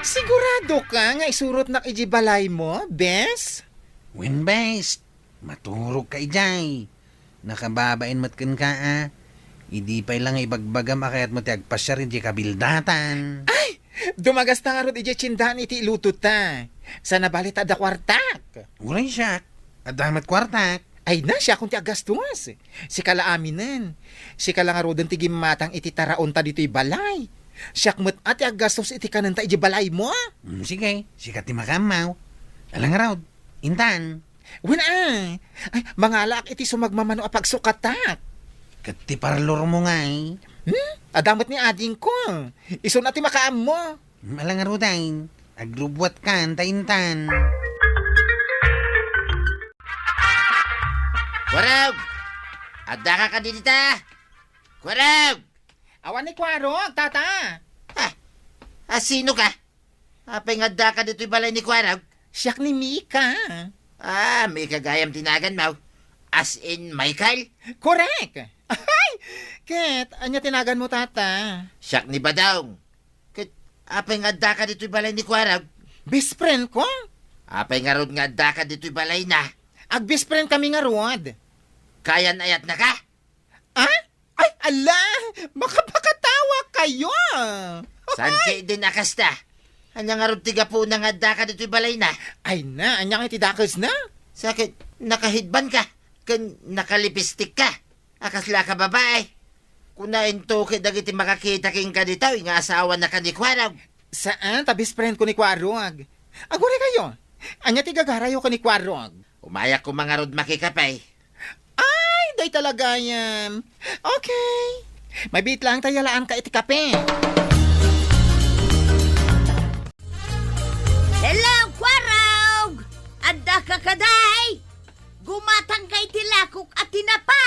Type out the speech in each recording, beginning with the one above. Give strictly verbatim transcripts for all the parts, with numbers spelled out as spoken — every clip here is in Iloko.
Sigurado ka nga isurotnak iti balaymo, bes? Wen, bes. Maturog ka idiay. Nakababain met kenka, a. Idi pay la nga ibagbagam a kayatmo ti agpasiar idiay kabildatan. Ay! Dumagasta ngarud idiay tiendaan iti ilutota. Sana bale ta adda kuartak. Uray siak, adda met kuartak. Ay na, siakon ti aggastos. Sika la aminen. Sika la ngaruden ti gimmatang iti taraonta ditoy balay. Siak met a ti aggastos iti kanenta idiay balaymo. Mm, sige, sika ti makaammo. Ala ngarud, intan. Wen, a. Ay, mangalaak iti sumagmamano a pagsukatak. Ket ti parlormo ngay? Hmm? Adda met ni adingko. Isun a ti makaammo. Hmm, ala ngaruden. Agrubbuatkan ta intan. Kuarog! Addaka kadi dita? Kuarog! Awan ni Kuarog, tata. Ah, a, sino ka? Apay nga addaka ditoy balay ni Kuarog? Siak ni Mika. Ah, Mika gayam ti naganmo. As in Michael? Correct. Ay! Ket, ania ti naganmo, tata? Siak ni Badong. Ket, apay nga addaka ditoy balay ni Kuarog? Best friend ko. Apay ngarud nga addaka ditoy balayna? Ag-best friend kami ngarud. Kayan-ayatnaka? Ah? Ay, ala! Makapakatawa kayo! Saan kay din a kasta? Ania ngarud ti gapuna nga addaka ditoy balayna? Ay na, ania nga iti dakesna? Sakit, nakahidban ka, ken nakalipistik ka. A kasla ka babae. Kunaento ket dagiti makakita kenka ditoy nga asawanaka ni Kuarog. Saan, ta best friend ko ni Kuarog. Aguray kayo. Ania ti gagarayo ken ni Kuarog? Umayak koma ngarud makikape. Ay, dayta la gayam. Okay. Mabiit lang ta yalaan ka iti kape. Hello, Kuarog! Addaka kadi? Gumatangka iti lakok a tinapa.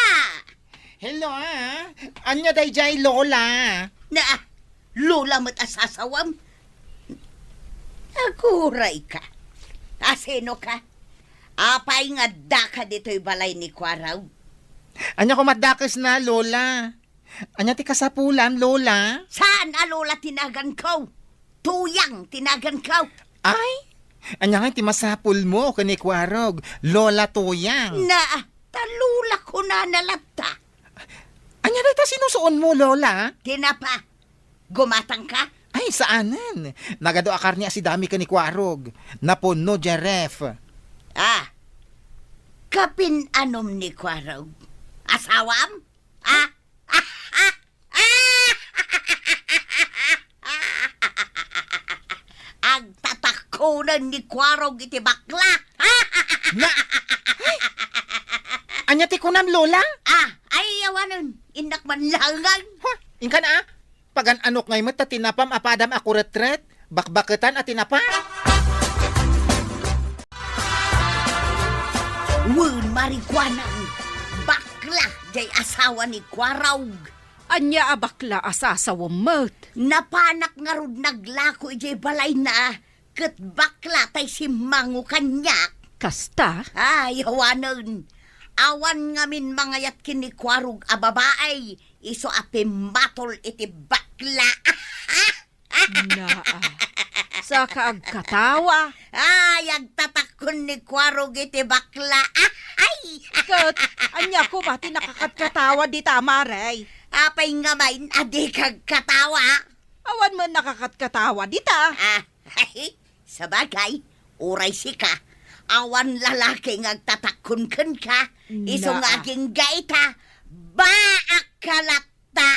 Hello, a. Ania daydiay, Lola? Na, Lola met a sasawam? Aguray ka. A, sino ka? Apay nga addaka ditoy balay ni Kuarog? Ania koma ti dakesna, Lola? Ania ti kasapulan, Lola? Saan a Lola ti naganko? Tuyang ti naganko. Ay, ania ngay ti masapulmo ken ni Kuarog, Lola Tuyang? Na, ta Lola kunana latta. Ania dayta sinusuonmo, Lola? Tinapa. Gumatangka? Ay, saanen. Nagadu a karne a sidami ken ni Kuarog. Napunno diay ref. Ah, kapin-anom ni Kuarog? Asawam? Ah? Agtatakkonen ni Kuarog iti bakla. Na, ay! Ania ti kunam, Lola? Ah, ay, awanen. Innak man langan. Ha? Inkan a? Pagan-anok ngay met ta tinapam a padam a kuretret, bakbaketan a tinapa. Wen, marikuanang bakla diay asawa ni Kuarog. Ania a bakla a sasawem met? Napanak ngarud naglako idiay balayna, ket bakla tay simmango kaniak. Kasta? Ay, awanen. Awan ngamin mangayat ken ni Kuarog a babae, isu a pimmatol iti bakla. Naa. Saka agkatawa. Ay, agtatakkon ni Kuarog iti bakla. Ay! Ket, ania koma ti nakakatkatawa dita, Mare? Apay ngamin a dika agkatawa? Awan met nakakatkatawa dita. Ah, sabagay, uray sika, awan lalaki nga agtatakkon kenka, isu nga agingga ita, baak ka latta.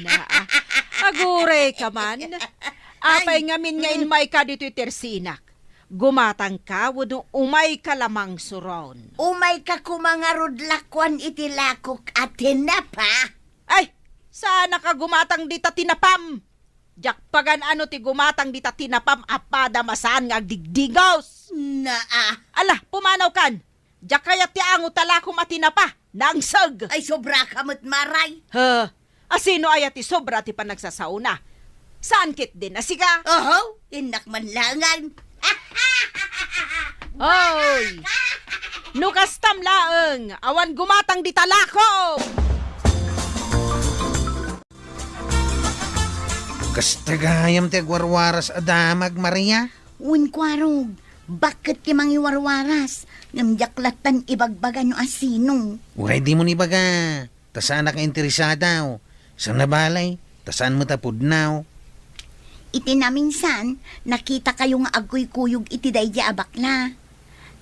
Naa, aguray ka man. Apay ngamin nga inmayka ditoy tersinak? Gumatangka wenno umayka la mangsuron? Umayka koma ngarud lakuan iti lakok a tinapa. Ay, saanka gumatang dita tinapam? Diak pagan-ano ti gumatang dita tinapam a padam a saan nga agdigdigos. Naa. Ala, pumanawkan. Diak kayat ti ango ta lakom a tinapa. Nangseg. Ay, sobraka met, Mare. He, asino aya ti sobra ti panagsasaona? Saan ketdin a sika? Oho, innak man langan. Hoy! No kastam laeng, awan gumatang dita lakom! Kasta gayam ti agwarwaras a damag, Maria. Wen, Kuarog, bakket ti mangiwarwaras, ngem diak lattan ibagbaga no asino. Uray dimo ibaga, ta saanak a interesada, o. Sana balay, ta saan met a pudno. Iti naminsan, nakitakayo nga agkuykuyog iti daydiay a bakla.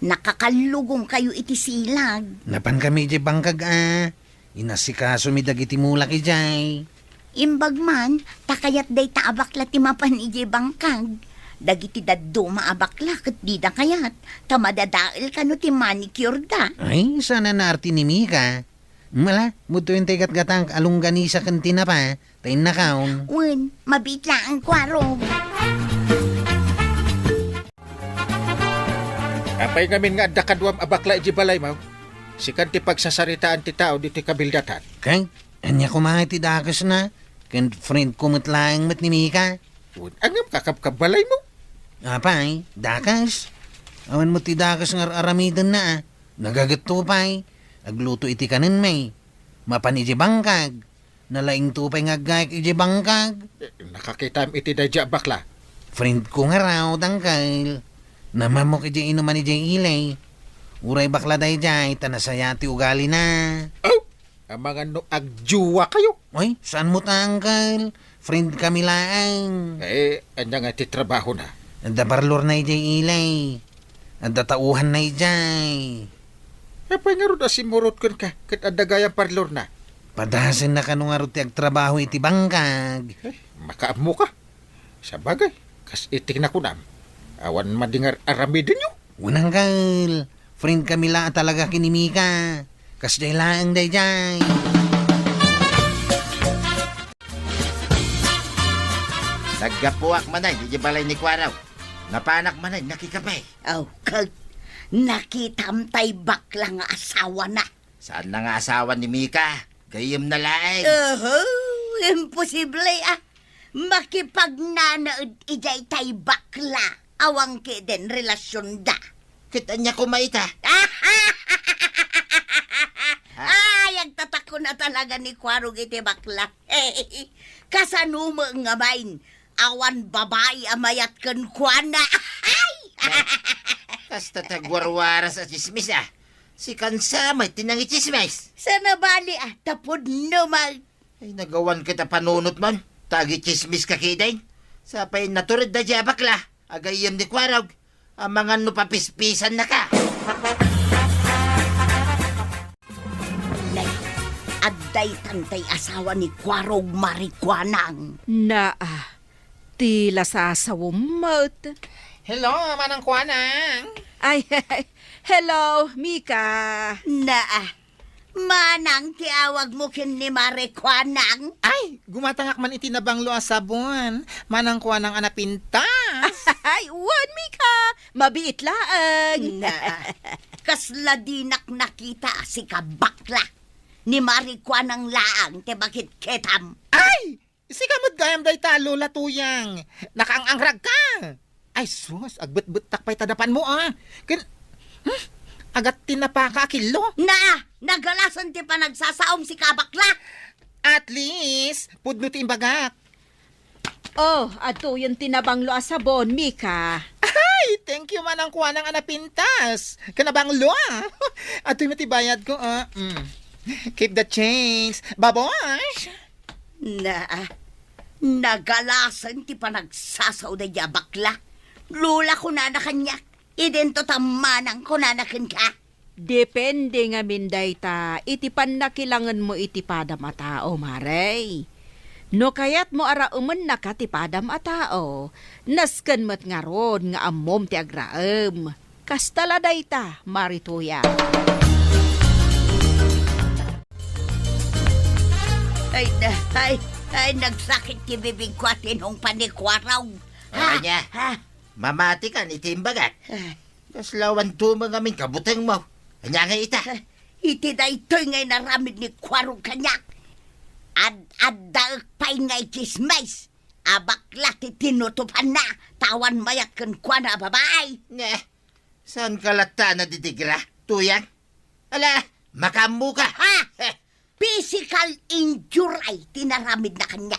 Nakakallugongkayo iti silag. Napankami idiay bangkag a. Inasikasomi dagiti mulak idiay. Imbag man, ta kayat dayta a bakla ti mapan idiay bangkag. Dagiti dadduma a bakla ket dida kayat, ta madadael kano ti manicure da. Ay, saan a naarti ni Mika. Mala, mudtoyen ti gatgatang a longganisa ken tinapa, ta innakaon. Wen, mabiit laeng, Kuarog. Apay ngamin nga adda kaduam a bakla idiay balaymo? Sikan ti pagsasaritaan ti tao ditoy kabildatan. Kay, ania koma ti dakesna? Ken friend ko met laeng met ni Mika. Wen, ngem kakabkabbalaymo? Apay, dakes. Awan met ti dakes nga ar-aramidenna, a. Nagagetto pay. Agluto iti kanenmi. Mapan idiay bangkag. Nalaingto pay nga aggayak idiay bangkag. Eh, nakakitaem iti daydiay a bakla? Friend ko ngarud, uncle. Namammok idiay inuman idiay ili. Uray bakla daydiay, ta nasaya ti ugalina. Aw! Amangan no agjuwakayo. Oy, saan met, uncle? Friend kami laeng. Eh, ania nga ti trabahona? Adda parlorna idiay ili. Adda tauhanna idiay. Apay ngarud a simmurot kenka, ket adda gayam parlorna? Padasenna kano ngarud ti agtrabaho iti bangkag. Eh, makaammoka. Sabagay, kas iti nakunam, awan madi nga aramidenyo. Wen, uncle, friend kami la a talaga ken ni Mika. Kasdiay laeng daydiay. Naggapuak manen idiay balay ni Kuarog. Napanak manen nakikape. Aw, ket nakitam tay bakla nga asawana. Saan na nga asawa ni Mika? Gayyemna laeng. Oho, imposible, a. Makipagnanaed idiay tay bakla. Awan ketdin relasionda. Ket ania koma ita? Ay, agtatakon a talaga ni Kuarog iti bakla. Kasano met ngamin? Awan babai a mayat kenkuana. Ay! Kasta ti agwarwaras a tsismis, a. Sikan sa met ti nangitsismis. Sana bali, a, ta pudno man. Ay, nagawan ket a panunotmon. Ta agitsismis ka ketdin. Sapay natured daydiay a bakla. Agayyem ni Kuarog. Amangan no papispisanna ka. Nay, adda itan tay asawa ni Kuarog, Mari Kuanang. Naa, ti lasasawem met. Hello, Manang Kuanang. Ay, hello, Mika. Naa, Manang ti awagmo ken ni Mari Kuanang? Ay, gumatangak man iti nabanglo a sabon. Manang Kuanang a napintas. Ay, wen, Mika. Mabiit laeng. Na, kasla dinak nakita a sika bakla. Ni Mari Kuanang laeng ti makitkitam. Ay! Sika met gayam dayta, Lola Tuyang. Nakaang-angragka. Ay, sus, agbetbettak pay ta dapanmo, a. Ken, hmm? Agat tinapaka a killo. Na, nagalasen ti panagsasaom sika a bakla. At least, pudno ti imbagak. Oh, adtoyen ti nabanglo a sabon, Mika. Ay, thank you, Manang Kuanang a napintas. Ken nabanglo, a. Adtoy met ti bayadko, a. Mm. Keep the change. Babosh! Naa, nagalasen ti panagsasaoda daydiay a bakla. Lola kunana kaniak, idinto ta manang kunana kenka. Depende ngamin dayta iti pannakilangenmo iti padam a tao, Mare. No kayatmo a raemennaka ti padam a tao, nasken met ngarud nga ammom ti agraem. Kasta la dayta, Mari Tuyang. Ay, na, ay, ay, nagsakit ti bibingko a tinungpan ni Kuarog. Ania? Ha? Mamati kan iti imbagak. Ay. Kasla awan tumeng amin kabutengmo. Ania nga ita? Iti daytoy nga inaramid ni Kuarog kaniak. Ad-addaek pay nga itsismis. A bakla ti tinutupanna, ta awan mayat kenkuana a babai. Ne, saanka latta a nadidigra, Tuyang? Ala, makaammoka. Ha? Heh. Physical injury ti naramidna kaniak.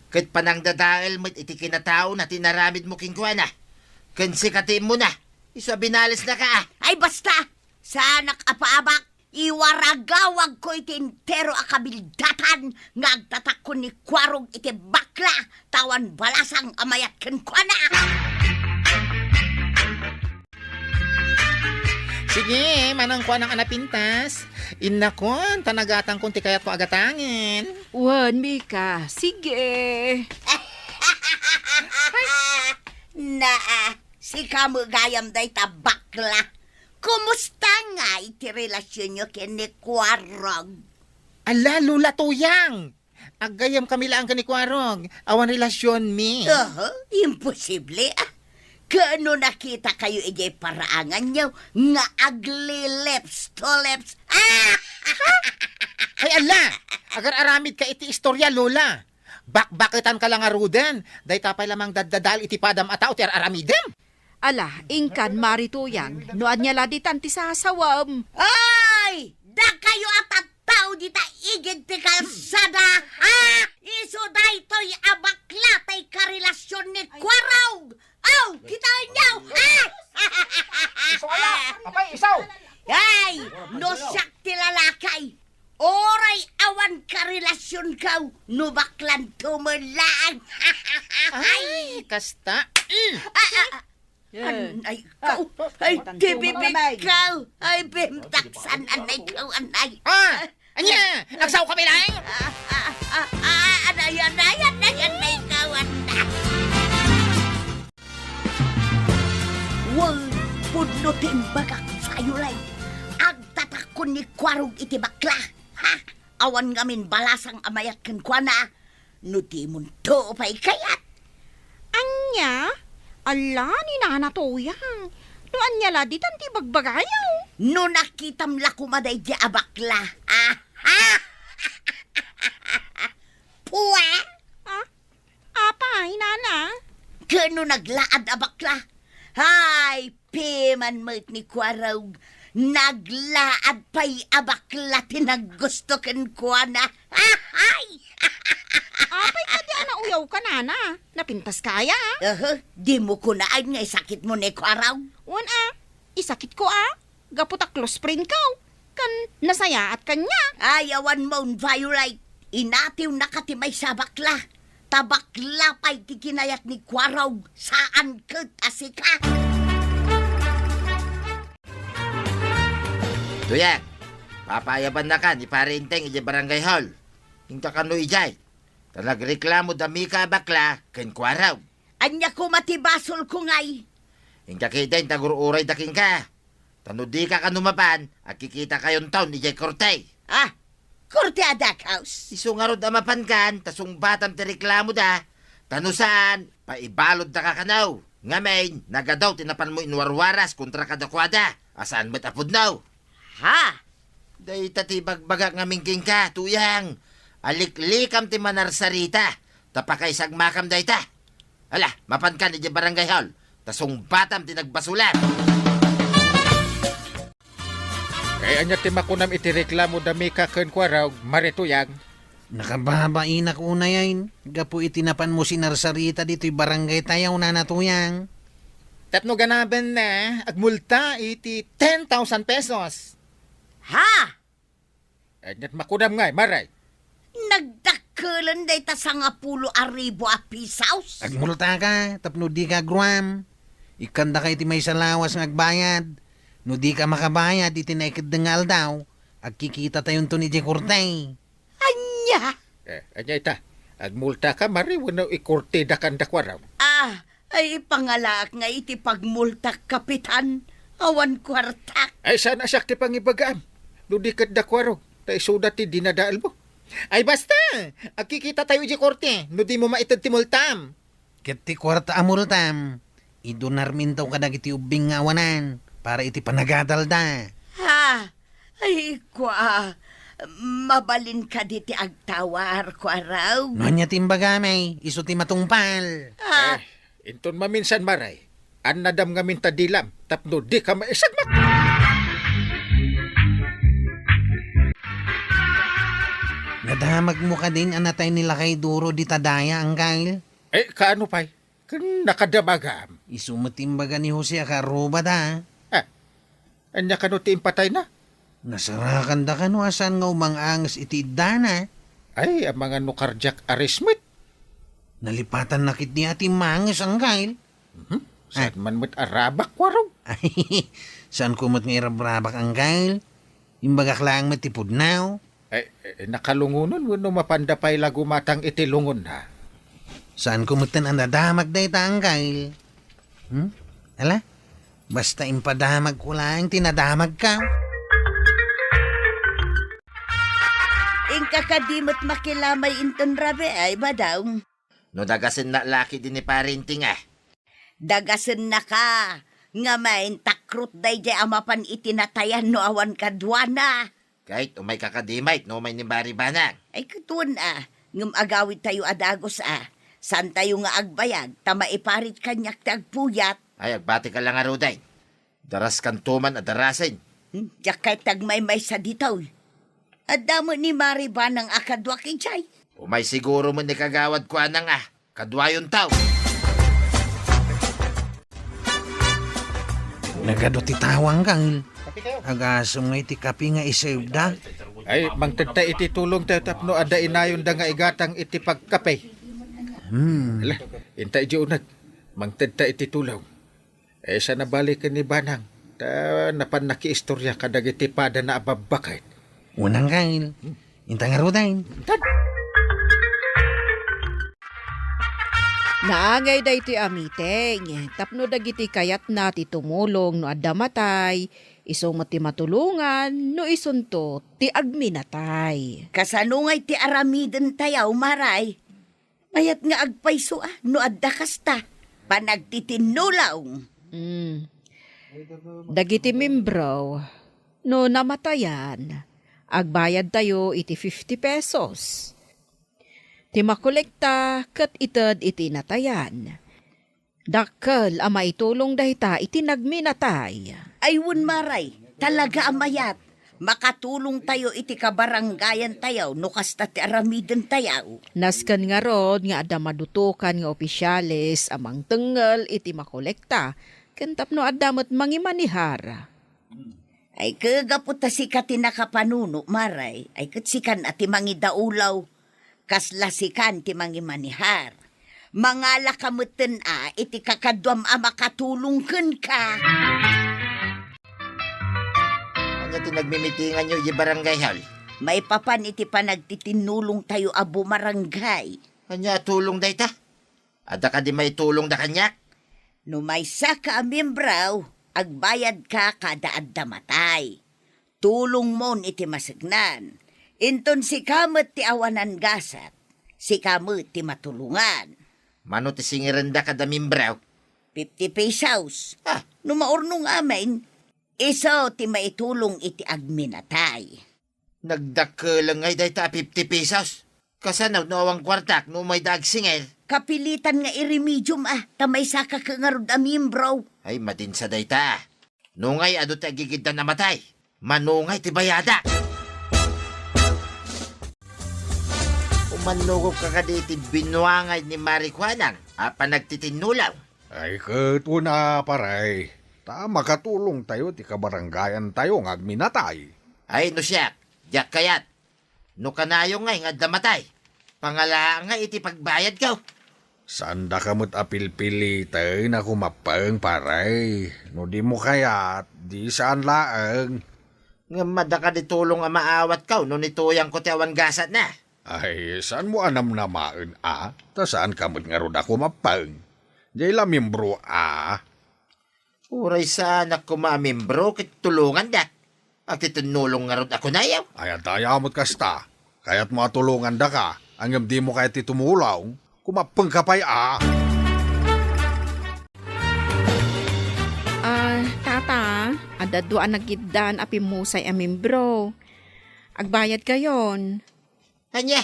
Ket panangdadael met iti kinataona ti inaramidmo kenkuana. Ken sika ti immuna. Isu a binalesnaka, a. Ay, basta! Saanak a paabak! Iwaragawagko iti entero a kabildatan nga agtatakkon ni Kuarog iti bakla ta awan balasang a mayat kenkuana. Sige, manang kuanang a napintas. Innakon, ta nagatangkon ti kayatko a gatangen. Wen, Mika, sige. Naa, sika met gayam dayta bakla. Kumusta ngay ti relasionyo ken ni Kuarog? Ala, Lola Tuyang! Aggayamkami laeng ken ni Kuarog. Awan relasionmi. Oho, imposible, a. Ken no nakitakayo idiay paraanganyo nga aglilips to lips, a! Ay, ala! Agar-aramidka iti istoria, Lola. Bakbaketanka la ngaruden. Dayta pay la mangdaddadael iti padam a tao ti ar-aramidem. Ala, inkan, Mari Tuyang, no ania la ditan ti sasawem? Ay! Dakayo a tattao dita igid ti kalsada, ha? Isu daytoy a bakla tay karelasion ni Kuarog! Aw, kitaenyo! Ah! Isu ala! Apay, isu! Ay! No siak ti lalaki, uray awan karelasionko, no baklanto met laeng. Ay, kasta. Mm. Ah, ah, ah. Anay ko. Ah, ay, ti bibig ko. Ay, bimtaksan, anay ko, anay. Ah! Ania? Agsao kami laeng? Ah, ah, ah, ah, anay, anay, anay, anay ko, anay. Wen, pudno ti imbagak, Violet. Agtatakkon ni Kuarog iti bakla. Ha? Awan ngamin balasang a mayat kenkuana. No dimonto pay kayat. Ania? Ala ni Nana Tuyang. No ania la ditan ti bagbagayo? No nakitam la koma daydi a bakla. Aha! Pue! Ah? Apay, Nana? Ken no naglaad a bakla? Hay, piman met ni Kuarog, naglaad pay a bakla ti naggusto kenkuana. Ahay! Apay kadi a nauyawka, Nana? Napintaska aya, a? Aha, dimo kunaen nga isakitmo ni Kuarog? Wen a, isakitko a. Gapu ta close friendko, ken nasayaat kaniak. Ay, awan mon, Violet. Inatiwnaka ti maysa a bakla. Ta bakla pay ti kinayat ni Kuarog, saan ket a sika. Tuyang, papaayabannakan ni Pare Enteng idiay barangay hall. Inka kano idiay. Ta nagreklamo da Mika a bakla ken Kuarog. Ania koma ti basolko ngay? Inka ketdin ta agur-urayda kenka. Ta no dika kano mapan, agkikitakayonton idiay korte. Ah, korte a dagus? Isu ngarud a mapankan, ta sungbatam ti reklamoda. Ta no saan, paibaluddaka kano. Ngamin, nagadu ti napanmo inwarwaras kontra kadakuada, a saan met a pudno. Ha? Dayta ti ibagbagak ngamin kenka, Tuyang. Aliklikam ti manarsarita, ta pakaisagmakam dayta. Ala, mapankan idiay barangay hall, ta sungbatam ti nagbasolam. Kay ania ti makunam iti reklamo da Mika ken Kuarog, Mare Tuyang? Nakababainak unay, gapu iti napanmo sinarsarita ditoy barangay tayo, Nana Tuyang. Tapno ganabenna, agmulta iti ten thousand pesos. Ha? Ania ti makunam ngay, Mare? Nagdakkelen dayta sangapulo a ribu a pesos. Agmultaka tapno dika agruam. Ikkandaka iti maysa lawas nga agbayad. No dika makabayad iti naikeddeng nga aldaw, agkikitatayon idiay korte. Ania? Eh, ania ita? Agmultaka, Mare, wenno ikortedaka kanda Kuarog? Ah, ay, pangalaak nga iti pagmultak, Kapitan. Awan kuartak. Ay, saan a siak ti pangibagaam? No di kanda Kuarog, ta isuda ti dinadaelmo. Ay, basta! Agkikitatayo idiay korte, no dimo maited ti multam. Ket ti kuarta a multam, idunarminto kadagiti ubbing nga awanan para iti panagadalda. Ha? Ay, kua, mabalin kadi ti agtawar, Kuarog? No ania ti imbagam, isu ti matungpal. Ah. Eh, inton maminsan, Mare, annadam ngamin ta dilam tapno dika maisagmak. Nga Damagmo kadin a natay ni Lakay Duro dita daya, Anggail? Eh, kaano pay? Ken nakadamagam. Isu met ti imbaga ni Jose a kaarrubada. Ah, ania kano ti impatayna? Nasarakanda kano a saan nga umanganges iti iddana? Ay, amangan no cardiac arrest met. Nalipatanna ketdi a timmanges, Anggail. Mhm. Saan man met a rabak, Warong? Ay, saanko met nga irabrabak, Anggail. Imbagak laeng met ti pudno. Eh, eh, nakalungonen wenno mapanda pay la gumatang iti lungonna? Saanko metten a nadamag dayta, Anggail. Hmm? Ala, basta impadamagko laeng ti nadamagka. Inka kadi met makilamay inton rabii, Badong? No dagasennak la ketdi ni Pare Inting, ah. Dagasennaka, ngem takrot daydiay a mapan iti natayan no awan kaduana. Ket umayka kadi met no umay ni Mari Banang. Ay, ket wen a, ngem agawidtayo a dagus a. Saantayo nga agbayag, ta maiparit kaniak ti agpuyat. Ay, agbatika la ngaruden. Daraskanto man a darasen. Hmm, diak kayat ti agmaymaysa ditoy. Adda met ni Mari Banang a kaduak idiay. Umay siguro met ni Kagawad Kuanang a kaduayonto. Nagadu ti tawang, Kangil. Agasem nga iti kape nga isayogda. Ay, mangtedta iti tulongtayo tapno adda inayonda nga igatang iti pagkape. Hmm. Ala, inta idiay uneg. Mangtedta iti tulong. Eh, saan a baliken ni Banang? Ta napan nakiistorya kadagiti padana a babbaket. Unang kail. Hmm. Inta ngaruden. Tad- Naangay daytoy a meeting tapno dagiti kayatna ti tumulong no adda matay, isu met ti matulongan no isunto ti agminatay. Kasano ngay ti aramidentayo, Maray? Mayat nga agpayso a no adda kasta. Panagtitinnulong. Mm. Dagiti membro, no namatayan, agbayadtayo iti fifty pesos. Ti makolekta ket ited iti natayan. Dakkel a maitulong dayta iti nagminatay. Ay wen, Maray, talaga a mayat. Makatulongtayo iti kabarangayantayo no kasta ti aramidentayo. Nasken ngarud nga adda madutokan nga opisyales a mangtengngel iti makolekta ken tapno adda met mangimanihar. Ay, ket gapu ta sika ti nakapanuno, Maray, ay ket sikan a ti mangidaulaw. Kasla sikan ti mangimanihar. Mangalaka metten a iti kakaduam a makatulong kenka. Ania ti nagmimitinganyo idiay barangay hall? Maipapan iti panagtitinnulongtayo a bumarangay. Ania a tulong dayta? Adda kadi maitulongda kaniak? No maysaka a miembro, agbayadka kada adda matay. Tulongmon iti maseknan. Inton sika met ti awanan gasat, sika met ti matulongan. Mano ti singirenda kada miembro? Fifty pesos. Ah. No maurnong amin, isu ti maitulong iti agminatay. Nagdakkel ngay dayta a fifty pesos. Kasano no awan kuartak no umayda agsingir? Kapilitan nga iremediom a, ta maysaka ket ngarud a miembro. Ay, madinsa dayta. No ngay adu ti agigiddan a matay, mano ngay ti bayadak? Umannogok ka kadi iti binuangay ni Mari Kuanang a panagtitinnulong. Ay, ket una, paray, ta makatulongtayo ti kabarangayantayo nga agminatay. Ay, no siak, diak kayat. No kanayo ngay nga adda matay, pangalaak ngay iti pagbayadko. Saandaka met a pilpiliten a kumappeng, paray. No dimo kayat, di saan laeng. Ngem adda kadi tulong a maawatko no nituyangko ti awan gasatna? Ay, saanmo a namnamaen a? Ta saanka met ngarud a kumappeng. Diay la miembro a. Uray saanak koma a miembro ket tulongandak. Agtitinnulong ngarud a kunayo. Ay, adda aya met kasta. Kayatmo a tulongandaka, ngem dimo kayat ti tumulong, kumappengka pay a. Ah, tata, adda dua a nagiddan a pimmusay a miembro. Agbayadkayon. Ania?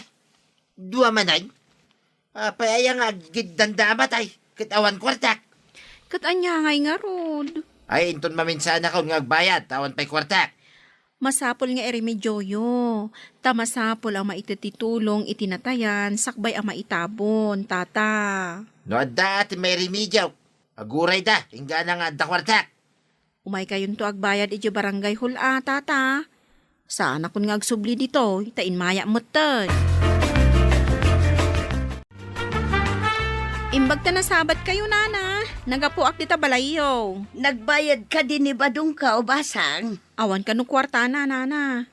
Dua manen? Apay aya nga aggiddanda a matay, ket awan kuartak? Ket ania ngay ngarud? Ay, inton maminsaanakon nga agbayad, ta awan pay kuartak. Masapul nga iremedioyo, ta masapul a maited ti tulong iti natayan sakbay a maitabon, tata. No adda ti mairemedio, agurayda, inggana nga adda kuartak. Umaykayonto agbayad idiay barangay hall a, tata. Saanakon nga agsubli ditoy, ta immayak metten. Imbag ta nasabatkayo, nana. Naggapuak dita balayyo. Nagbayad kadi ni Badongko, Basang? Awan kano kuartana, nana.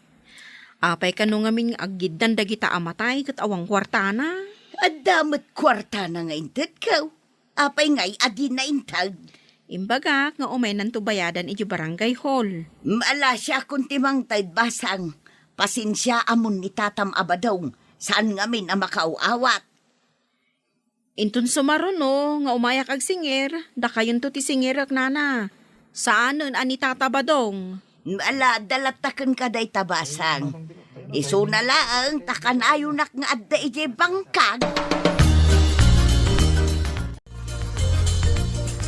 Apay kano ngamin nga aggiddan dagita a matay ket awan kuartana? Adda met kuartana nga intedko. Apay ngay a dina inted? Imbagak nga umaynanto bayadan idiay barangay hall. Ala, siakon ti mangted, Basang. Pasensia amon ni tatam a Badong. Saan ngamin a makaaw-awat. Inton sumaruno nga umayak agsingir, dakayonto ti singirek, nana. Saanen a ni tata Badong. Ala, adda latta kenka dayta, Basang. Isuna laeng ta kanayonak nga adda idiay bangkag.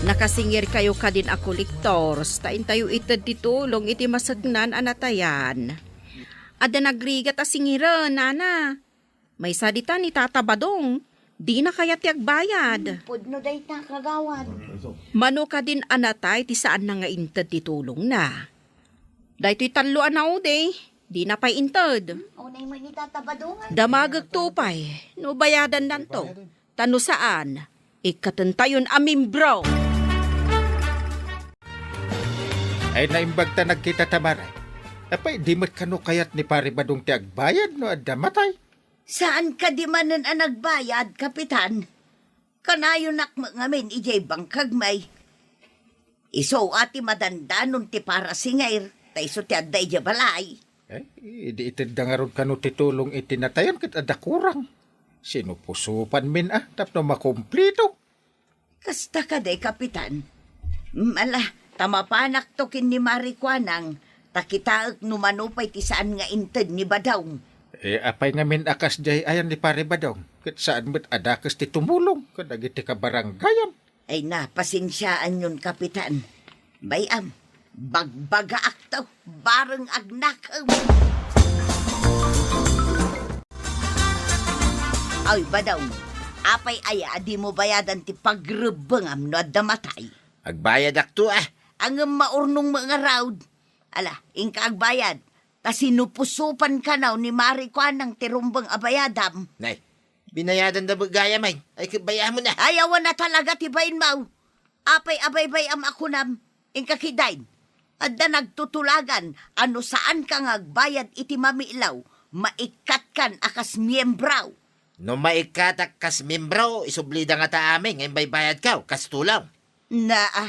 Nakasingirkayo kadin a kolektors, ta intayo ited ti tulong iti maseknan a natayan. Adda nagrigat a singiren, nana. Maysa dita ni tata Badong, dina kayat ti agbayad. Hmm, pudno dayta, kagawad. Mano kadin a natay ti saanna nga inted ti tulongna? Daytoy tallo a naudi, dina pay inted. Hmm, unay met ni tata Badong, ay. Damagekto pay no bayadannanto. Ta no saan, ikkatentayon a membro. Ay, naimbag ta nagkita ta, mare. Apay, di met kano kayat ni Pare Badong ti agbayad no adda matay? Saan kadi manen a nagbayad, Kapitan? Kanayonak met ngamin idiay bangkag, may. Isu a ti madandanon ti parasingir, ta isu ti adda idiay balay. Eh, idi itedda ngarud kano ti tulong iti natayan ket adda kurang. Sinupusopanmin a tapno makumplito. Kasta kadi, Kapitan? Mm, ala, ta mapanakto ken ni Mari Kuanang, ta kitaek no mano pay ti saan nga inted ni Badong. Eh, apay ngamin a kasdiay ayan ni Pare Badong? Ket saan met a dakes ti tumulong kadagiti kabarangayan. Ay na, pasensiaanyon, Kapitan. Bay-am, bagbagaakto, bareng agnakem. Ay, Badong, apay aya a dimo bayadan ti pagrebbengam no adda matay? Agbayadakto, a. Ngem maurnong met ngarud. Ala, inka agbayad. Ta sinupusopan kano ni Mari Kuanang ti rumbeng a bayadam. Nay, binayadan da met gayam ay. Ay, ket bay-amon a. Ay, awan a talaga ti bainmaw. Apay a baybay-am a kunam, inka ketdin. Adda nagtutulagan a no saanka nga agbayad iti mamilaw, maikkatkan a kas miembro. No maikkatak kas miembro, isublida ngata amin nga imbaybayadkaw kas tulong. Naa,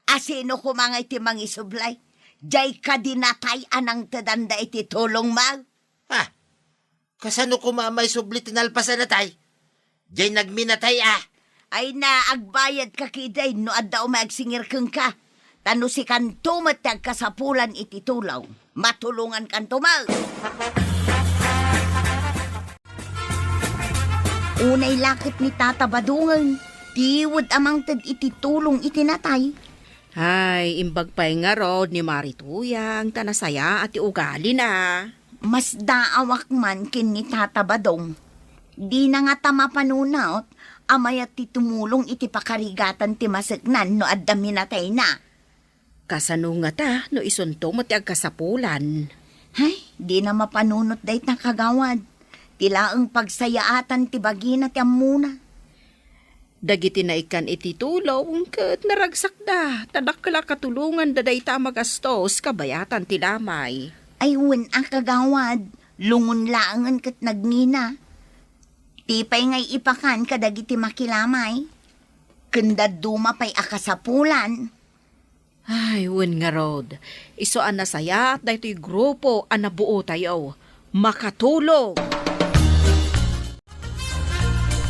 a sino koma ngay ti mangisubli? Diay kadi natay a nangtedanda iti tulongmo? Ha? Kasano koma a maisubli ti nalpas a natay? Diay nagminatay a. Ay na, agbayadka ketdin no adda umay agsingir kenka. Ta no sikanto met ti agkasapulan iti tulong, matulongankanto met. Unay la ket ni Tata Badong, tiwed a mangted iti tulong iti natay. Ay, imbag pay ngarud ni Mari Tuyang, ta nasayaat ti ugalina. Masdaawak man ken ni Tata Badong. Dina ngata mapanunot a mayat ti tumulong iti pakarigatan ti maseknan no adda minatayna. Kasano ngata no isunto met ti agkasapulan? Ay, dina mapanunot dayta, kagawad. Ti laeng pagsayaatan ti bagina ti ammona. Dagiti naikkan iti tulong ket naragsakda, ta dakkel a katulonganda dayta a magastos kabayatan ti lamay. Ay, wen a, kagawad, lungon laengen ket nagngina. Ti pay ngay ipakan kadagiti makilamay, ken dadduma pay a kasapulan. Ay, wen ngarud, isu a nasayaat daytoy grupo a nabuotayo. Makatulong!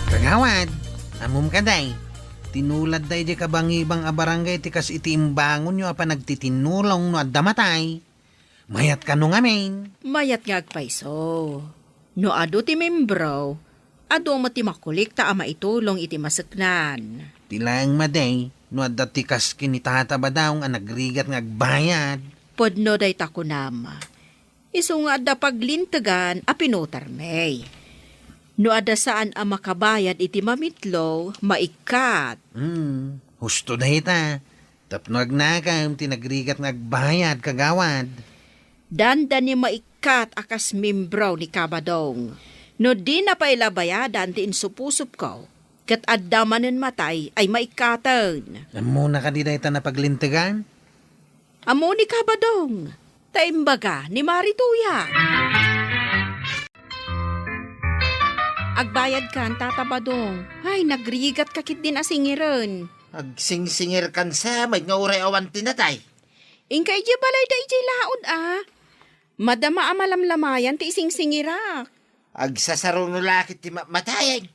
Kagawad, ammom kadi, tinuladda idiay kabangibang a barangay ti kas iti imbangonyo a panagtitinulong no adda matay. Mayat kano ngamin? Mayat nga agpayso. No adu ti membro, adu met ti makolekta a maitulong iti maseknan. Ti laeng madi, no adda ti kas ken ni Tata Badong a nagrigat nga agbayad. Pudno dayta kunam. Isu nga adda paglintegan a pinutarmi. No adda saan a makabayad iti mamitlo, maikkat. Hmm, husto dayta. Tapno agnakam ti nagrigat nga agbayad, kagawad. Dandani maikkat a kas membro ni Kabadong. No dina pay la bayadan ti insupsupko, ket adda manen matay ay maikkaten. Ammona kadi dayta napaglintegan? Ammo ni Kabadong, ta imbaga ni Mari Tuyang. Agbayadkan, Tata Badong. Ay, nagrigatka ketdin a singiren. Agsingsingirkan sa met nga uray awan ti natay. Inka idiay balayda idiay laod, a. Madama a malamlamayan ti isingsingirak. Agsasaruno la ket ti mamatayen.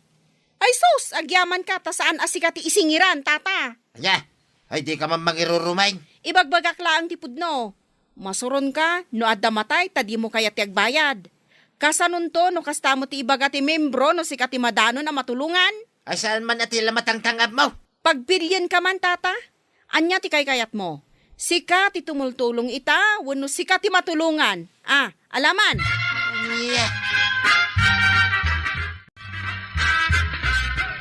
Ay sus, agyamanka ta saan a sika ti isingiran, Tata. Ania? Ay, dika man mangirurumaen. Ibagbagak laeng ti pudno. Masuronka, no adda matay, ta dimo kayat ti agbayad. Kasanonto, no kasta met ti ibaga ti membro, no sika ti madanon a matulongan? Ay, saan man a ti la matangtangabmo? Pagpilienka man, Tata. Ania ti kaykayatmo? Sika ti tumultulong ita, wenno sika ti matulongan? A, alaman! Ania?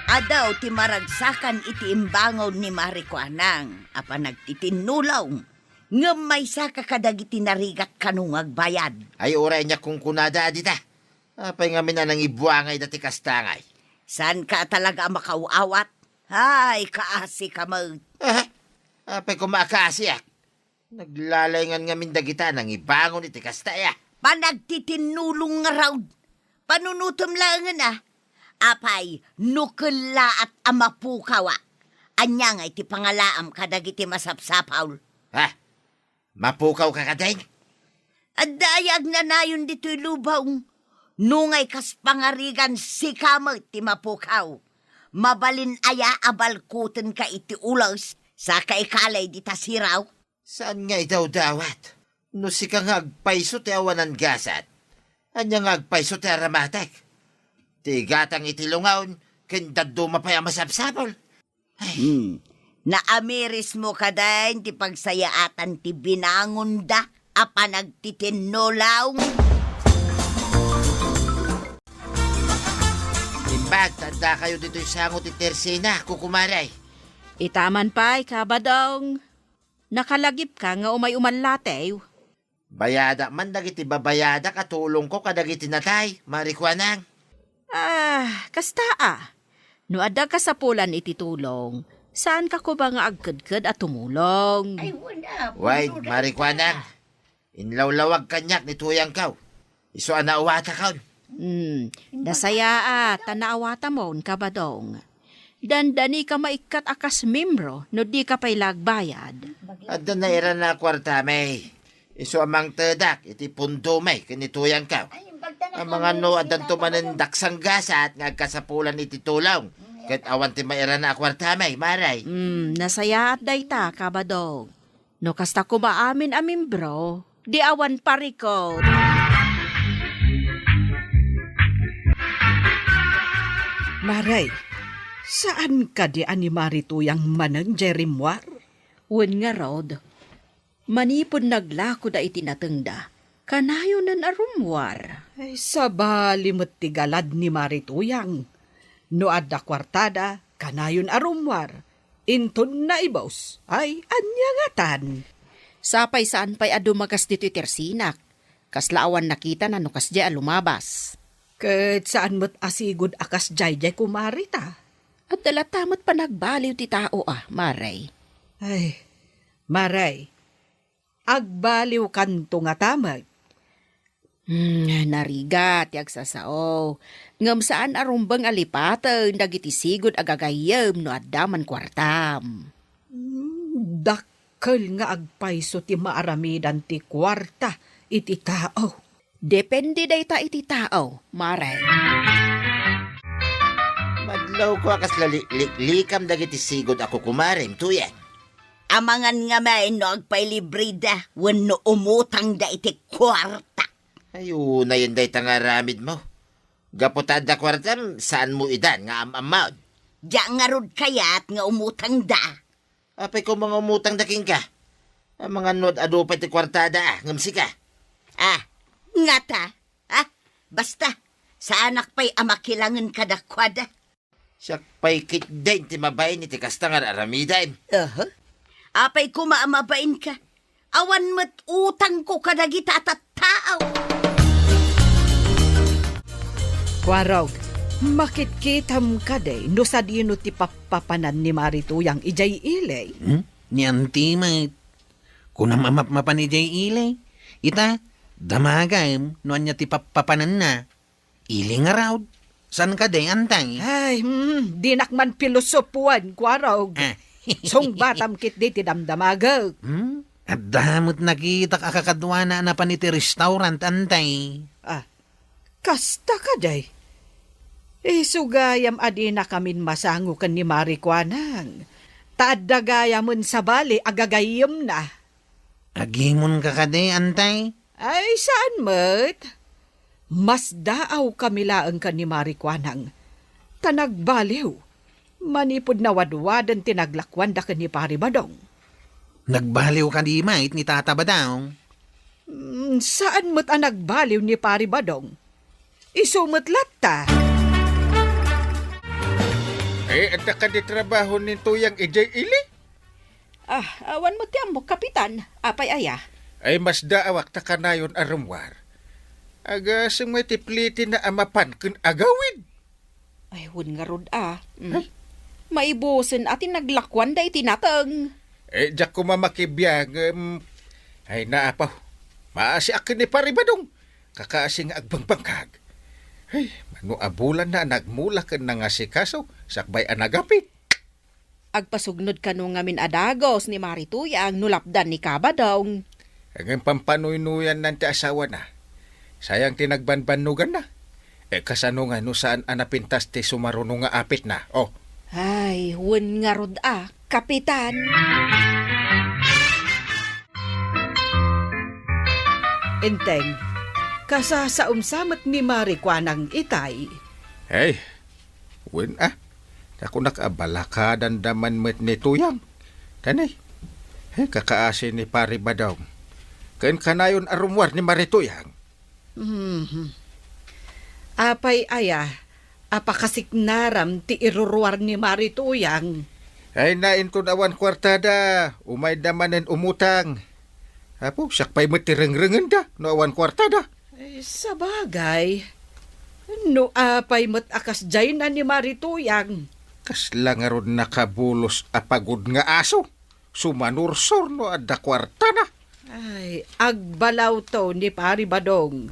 Adu ti maragsakan iti imbangon ni Mari Kuanang a panagtitinnulong, ngem maysaka kadagiti narigat kano nga agbayad. Ay, uray ania kunkunada a dita. Apay ngamin a nangibuangayda ti kasta ngay? Saanka a talaga a makaaw-awat? Ay, kaasika met. Aha? Apay koma a kaasiak? Naglalaingan ngamin dagita a nangibangon iti kasta, a. Panagtitinnulong ngarud. Panunotem laengen, a. Apay, no kellaat a mapukaw, a. Ania ngay ti pangalaam kadagiti masapsapul? Ha? Mapukawka kadin? Adda aya agnanayon ditoy lubong? No ngay kas pangarigan, sika met ti mapukaw. Mabalin aya a balkutenka iti ules, saka ikalay dita siraw? Saan nga idawdawat? No sika nga agpayso ti awanan gasat, ania nga agpayso ti aramatek? Ti igatang iti lungaon ken dadduma pay a masapsapul. Ay. Hmm. Naamirismo kadin ti pagsayaatan ti binangonda a panagtitinnulong? Imbag, ta addakayo ditoy sango ti tersina, kukumare. Ita man pay, Kabadong. Nakalagipka nga umay umallatew. Bayadak man dagiti babayadak a tulongko kadagiti natay, Mari Kuanang. Ah, kasta, a. No adda kasapulan iti tulong, saanka koma nga agkedked a tumulong? Ay, wala. Wait, Mari Kuanang. Inlawlawag kaniak ni Tuyangko. Isu a naawatakon. Hmm, nasayaat ta naawatamon, Kabadong. Dandanika maikkat a kas membro no dika pay la agbayad. Adda nairana a kuartami. Isu a mangtedak iti pundomi ken ni Tuyangko. Amangan no addanto manen daksang gasat nga agkasapulan iti tulong. Ket awan ti mairana a kuartami, Mare. Hmm, nasayaat dayta, Kabadong. No kasta koma amin a membro, di awan parikut. Mare, saan kadi a ni Mari Tuyang manen jay rimmuar? Wen ngarud, manipud naglakoda iti natengda, kanayonen a rummuar. Ay, sabali met ti galad ni Mari Tuyang. No adda kuartada, kanayon a rummuar. Inton naibus, ay, ania ngatan? Sapay saan pay a dumagas ditoy tersinak. Kasla awan nakitana no kasdiay a lumabas. Ket saan met a sigud a kasdiay jay kumare ta. Adda latta met panagbaliw ti tao a, Mare. Ay, Mare, agbaliwkanto ngata met. Hmm, narigat ti agsasao. Ngem saan a rumbeng a lipaten dagiti sigud a gagayyem no adda man kuartam. Hmm, dakkel nga agpayso ti maaramidan ti kuarta iti tao. Depende dayta iti tao, Mare. Madlawko a kasla likliklikam dagiti sigud a kukumarem, Tuyang. Amangan ngamin no agpailibreda wenno umutangda iti kuarta. Ay, unayen dayta nga aramidmo. Gapu ta adda kuartam, saanmo idan nga am-ammaon? Diak ngarud kayat nga umutangda. Apay koma nga umutangda kenka? Amangan no ad-adu pay ti kuartada, a, ngem sika? Ah, Ngata, ha? Basta, saanak pay a makilangen kadakuada. Siak pay ketdin ti mabain iti kasta nga ar-aramidem. Aha. Apay koma a mabainka? Awan met utangko kadagita a tattao. Kuarog, makitkitam kadi no sadino ti pappapanan ni Mari Tuyang idiay ili? Hmm? Ni Auntie met. Kunam a mapmapan idiay ili. Ita, damagam no ania ti pappapananna. Ili ngarud. Saan kadi, Auntie? Ay, hmm, dinak man pilosopuan, Kuarog. Ah. Sungbatam ketdi ti damdamagek. Hmm? Adda met nakitak a kakaduana a napan iti restaurant, Auntie. Ah, kasta kadi? Isu gayam a dinakamin masango ken ni Mari Kuanang. Ta adda gayamen sabali a gagayyemna. Agimonka kadi, Auntie? Ay, saan met. Masdaawkami laeng ken ni Mari Kuanang. Ta nagbaliw. Manipud nawadwaden ti naglakuanda ken ni Pari Badong. Nagbaliw kadi met ni Tata Badong? Mm, saan met a nagbaliw ni Pari Badong. Isu met latta. Eh, adda kadi trabaho ni Tuyang idiay ili? Ah, awan met ti ammok, Kapitan. Apay aya? Ay, masdaawak ta kanayon a rummuar. Agasem nga ti plitina a mapan ken agawid. Ay, wen ngarud a. Mm. Ay. Maibusen a ti naglakuanda iti nateng. Eh, diak koma makibiang, em, ay, naapaw. Maasiak ken ni Pari Badong. Kakaasi nga agbangbangkag. Ay, mano a bulanna a nagmula ken nangasikaso, sakbay a nagapit. Agpasugnod kano ngamin a dagus ni Mari Tuyang no lapdan ni Kabadong. Ngem pampanuynuyannan ti asawana. Sayang ti nagbanbannoganna. E, kasano nga no saan a napintas ti sumaruno nga apitna? Oh. Ay, wen ngarud a, Kapitan. Enteng, kasasaom sa met ni Mari Kuanang itay. Ay, wen a. Nakunak a balakadanda man met ni Tuyang. Kanay, eh, kakaasi ni Pari Badong. Ken kanayon a rummuar ni Mari Tuyang. Mhm. Apay aya, a pakasiknaram ti iruruar ni Mari Tuyang? Ay, na inton awan kuartada, umayda manen umutang. Apo, siak pay met ti rengrengenda no awan kuartada. Eh, sabagay. No apay met a kasdiayna ni Mari Tuyang? Kasla ngarud nakabulos a pagod nga aso. Sumanursor no adda kuartana. Ay, agbalawto ni Pari Badong.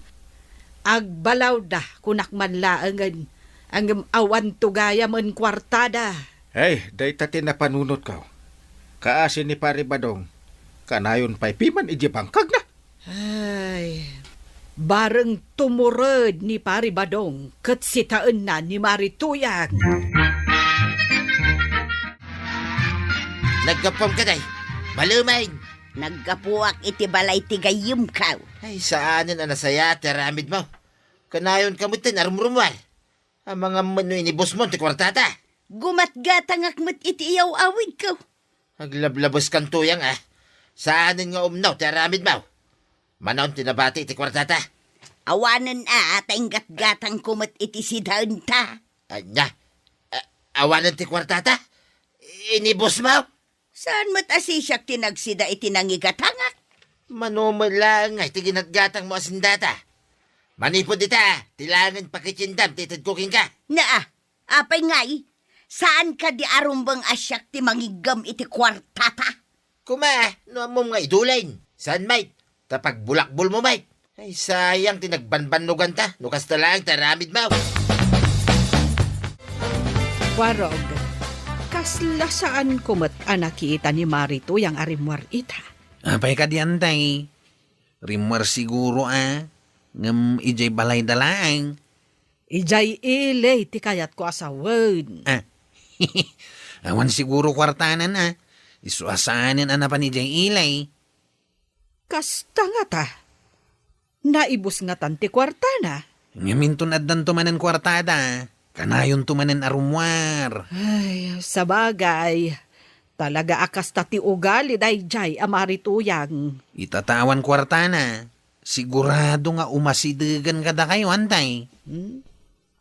Agbalawda, kunak man laengen, ngem awanto gayamen kuartada. Ay, dayta ti napanunotko. Kaasi ni Pari Badong, kanayon pay piman idiay bangkagna. Ay, bareng tumured ni Pari Badong ket sitaenna ni Mari Tuyang. Naggapuam kadi, Balumen. Naggapuak iti balay ti gayyemko. Ay, saanen a nasayaat ti aramidmo. Kanayonka metten a rumrumuar. Amangan met no inibusmon ti kuartata. Gumatgatangak met iti iyaw-awidko. Aglablabeskan, Tuyang, a. Saanen nga umno ti aramidmo. Manon ti nabati iti kuartata. Awanen a, ta inggatgatangko met iti sidaenta. Ania? A-, awanen ti kuartata? Inibusmo? Saan met a sisiak ti nagsida iti nangigatangak? Mano met laeng nga iti ginatgatangmo a sendata? Manipud ita, ti laengen pakitiendam ti itedko kenka. Naa, apay ngay? Saan kadi a rumbeng a siak ti mangiggem iti kuartata? Kuma, no ammom nga idulin. Saan, Mike? Ta pagbulakbolmo, Mike. Ay, sayang ti nagbanbannoganta no kasta laeng ti aramidmo. Warog, kasla saanko met a nakita ni Mari Tuyang a rimmuar ita. Apay kadi, Antay? Rimmuar siguro a, ngem idiay balayda laeng. Idiay ili ti kayatko a sawen. Ah. Awan siguro kuartanan a. Isu a saanen a napan idiay ili. Kasta ngata. Naibus ngatan ti kuartana. Ngem inton addanto manen kuartada, kanayonto manen a rummuar. Ay, sabagay. Talaga a kasta ti ugali daydiay a Mari Tuyang. Ita ta awan kuartana, Sigurado nga umasidegan kadakayo, Antay. Hmm?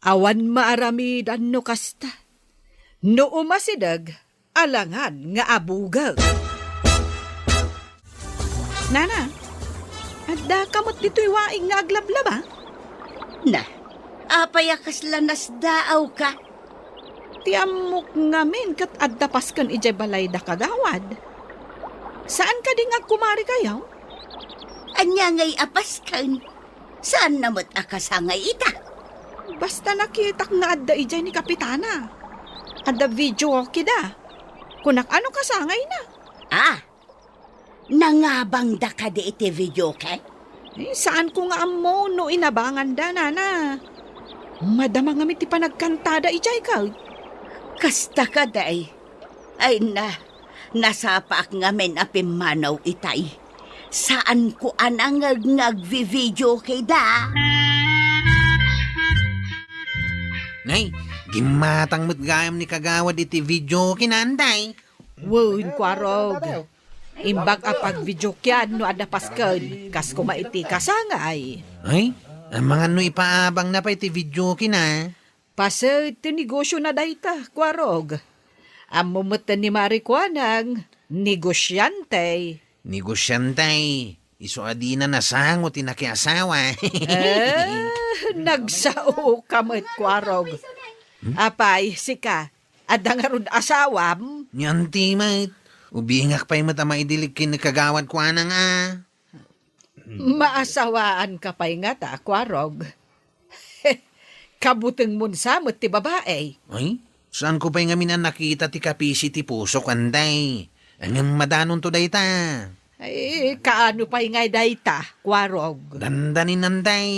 Awan maaramidan no kasta. No umasideg, alangan nga abugek. Nana, adda ka met ditoy waig nga aglablaba? Na, apay a kasla nasdaawka? Ti ammok ngamin ket adda pasken idiay balay da kagawad. Saan kadi nga agkumarikayo? Ania ngay a pasken? Saanna met a kasangay ita? Basta nakitak nga adda idiay ni Kapitana. Adda videoke da. Kunak, ano kasangayna? Ah, nangabangda kadi iti videoke? Eh, saan ko nga ammo no inabanganda, nana. Madama ngamin ti panagkantada idiay ket. Kasta kadi. Ay na, nasapaak ngamin a pimmanaw itay. Saan ko a nangeg nga agvi-videoke da. Nay, gimmatang met gayam ni kagawad iti videoke na, Antay. Wen, Kuarog. Imbag a pagvideokean no adda pasken, kas koma iti kasangay. Ay, amangan no ipaabangna pay ti videoke na. Paset ti negosiona dayta, Kuarog. Ammo met ni Mari Kuanang, negosyante. Negosyante, isu a dina nasango ti nakiasawa. Eh, nagsaoka met, Kuarog. Hmm? Apay, sika, adda ngarud asawam? Ni anti met. Ubingak pay met a maidilig ken ni Kagawad Kuanang a. Maasawaanka pay ngata, Kuarog. Kabutengmon sa met ti babae. Ay, saan ko pay ngamin a nakita ti kapisi ti pusok, Antay. Ngem madanonto dayta. Ay, kaano pay ngay dayta, Kuarog? Dandanin, Antay.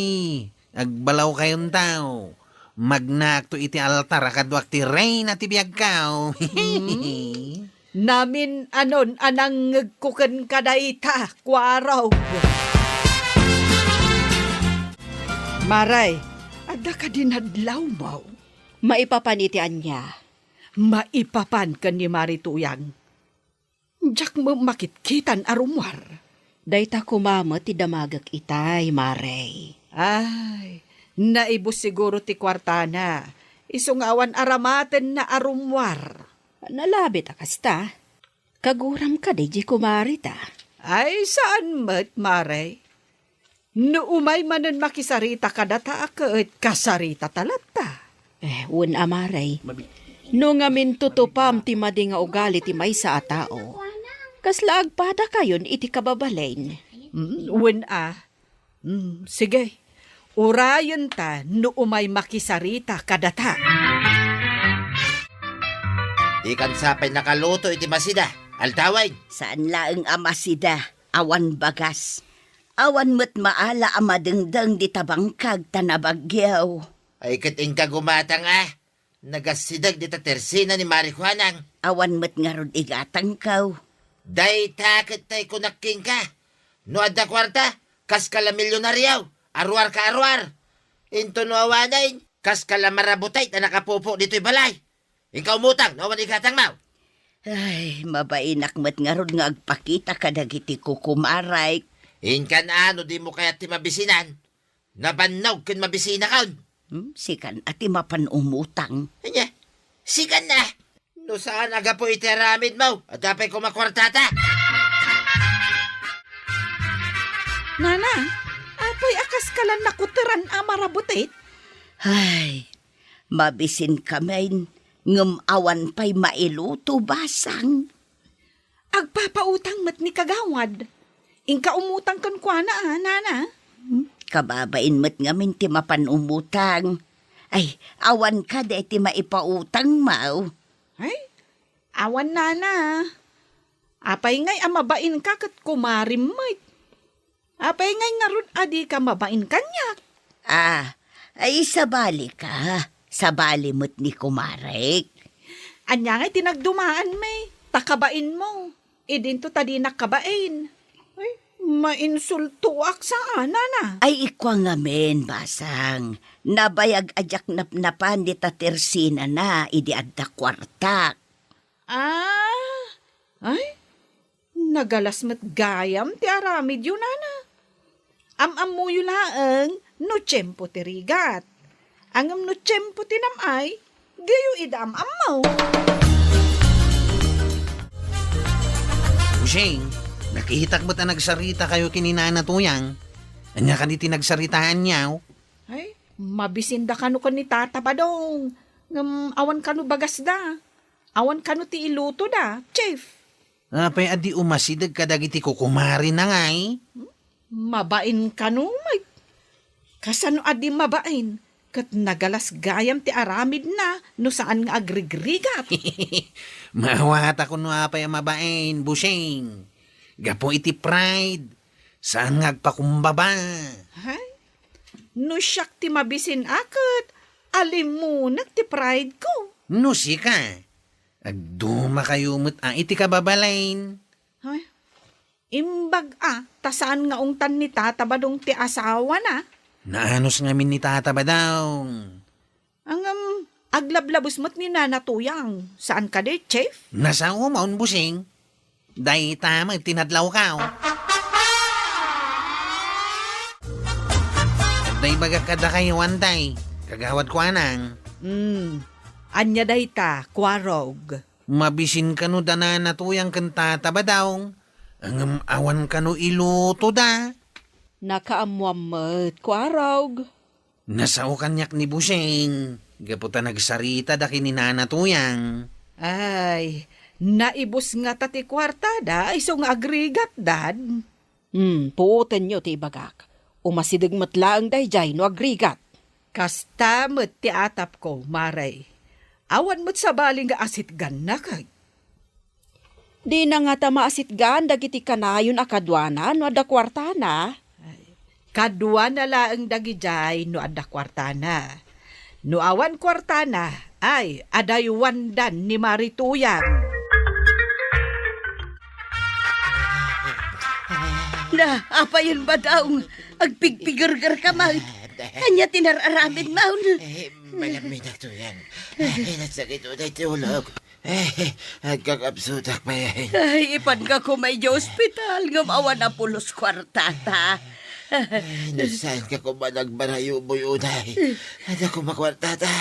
Agbalawkayonto. Magnaakto iti altar a kaduak ti reyna ti biagko. Hmm? Namin-anon a nangngegko kenka dayta, Kuarog. Maray, adda kadi nadlawmo? Maipapan iti ania? Maipapan ken ni Mari Tuyang. Diak met makitkitan a rummuar. Dayta koma met ti damagek itay, Maray. Ay, naibus siguro ti kuartana. Isu nga awan aramatenna a rummuar. Nalabit a kasta. Kaguram kadi diay kumarita? Ay, saan met, Maray. No umay manen makisarita kadata, ket kasaritata latta. Eh, wen a, Maray. No ngamin tutupam ti madi nga ugali ti maysa a tao, kasla agpadakayon iti kababalin? Mm, wen a. Mm, sige. Urayenta no umay makisarita kadata. Dikan sa pay nakaluto iti masida, aldawen. Saan laeng a masida, awan bagas. Awan met maala a madengdeng dita bangkag ta nabagyo. Ay, ket inka gumatang a. Nagasideg dita tersina ni Mari Juanang. Awan met ngarud igatangko. Dayta ket tay kunak kenka. No adda kuarta, kaska la milionario, aruarka aruar. Into no awanen, kaska la marabutay ta nakapupo ditoy balay. Inka umutang no awan igatangmo. Ay, mabainak met ngarud nga agpakita kadagiti kukumarek. Inkan a no dimo kayat ti mabisinan. Nabannog ken mabisinakon. Hmm, sikan a ti mapan umutang. Ania? Sikan a? No saan a gapu iti aramidmo, adda pay koma kuartata. Nana, apay a kaskalan nakuteran a marabutit? Ay, mabisinkamin, ngem awan pay mailuto, basang. Agpapautang met ni Kagawad. Inka umutang kenkuana, a, nana? Hmm? Kababain met ngamin ti mapan umutang. Ay, awan kadi ti maipautangmo? Ay, awan, nana. Apay ngay a mabainka ket kumarim met? Apay ngay ngarud a dika mabain kaniak? Ah, ay, sabali ka. Sabali met ni kumarek. Ania ngay ti nagdumaan, may? Ta kabainmo. Idinto ta dinak kabain. Ay, mainsultoak saan, nana. Ay, ikua ngamin, basang. Nabayag a diak napnapan dita tersinana idi adda kuartak. Ah, ay, nagalas met gayam ti aramidyo, nana. Am-ammoyo laeng no tiempo ti rigat. Ngem no tiempo ti nam-ay, diyo ida am-ammo. Busing, nakitak met a nagsarita kayo ken ni Nana Tuyang. Ania kadi ti nagsaritaanyo? Ay, mabisinda kano ken ni Tata Badong. Ngem awan kano bagasda. Awan kano ti ilutoda, Chief. Apay a di umasideg kadagiti kukumarina ngay? Mabain kano, Mike. Kasano a di mabain? Ket nagalas gayam ti aramidna no saan nga agrigrigat. Maawatak no apay a mabain, Busing. Gapu iti pride, saan nga agpakumbaba. Hay? No siak ti mabisin a ket alimunek ti pride ko. No sika, agduma kayo met a iti kababalin. Hay? Imbag a, ta saan nga ungtan ni Tata Badong ti asawana? Naanus ngamin ni Tata Badong. Ngem, aglablabus met ni Nana Tuyang. Saan kadi, Chief? Nasao maon, Busing. Dayta met ti nadlawkaw. Dayta ibagak kadakayo, Antay. Kagawad Kuanang. Hmm. Ania dayta, Kuarog? Mabisin kano da Nana Tuyang ken Tata Badong, ngem awan kano ilutoda. Nakaammoam met, Kuarog. Nasao kaniak ni Busing, gapu ta nagsarita da ken ni Nana Tuyang. Ay, naibus ngata ti kuartada, isu nga agrigatdan. Hmm, puotenyo ti ibagak. Umasideg met laeng daydiay no agrigat. Kasta met ti atapko, Mare. Awan met sabali nga asitgannak. Dina ngata maasitgan dagiti kanayon a kaduana no adda kuartana. Ay, kaduana laeng dagidiay no adda kuartana. No awan kuartana, ay, adaywandan ni Mare Tuyang. Na, apayen, Badong? Agpigpigerger ka man. Ania ti nar-aramid man? Eh, malaminak to yan. Eh, nasakit uday ti ulog. Eh, agkakapsutak pa yan. Ay, ipanka koma idiay ospital, ngem awan a pulos kuartata. Ay, no saanka koma nagbarayo, Boy Uday? Adda koma kuartata.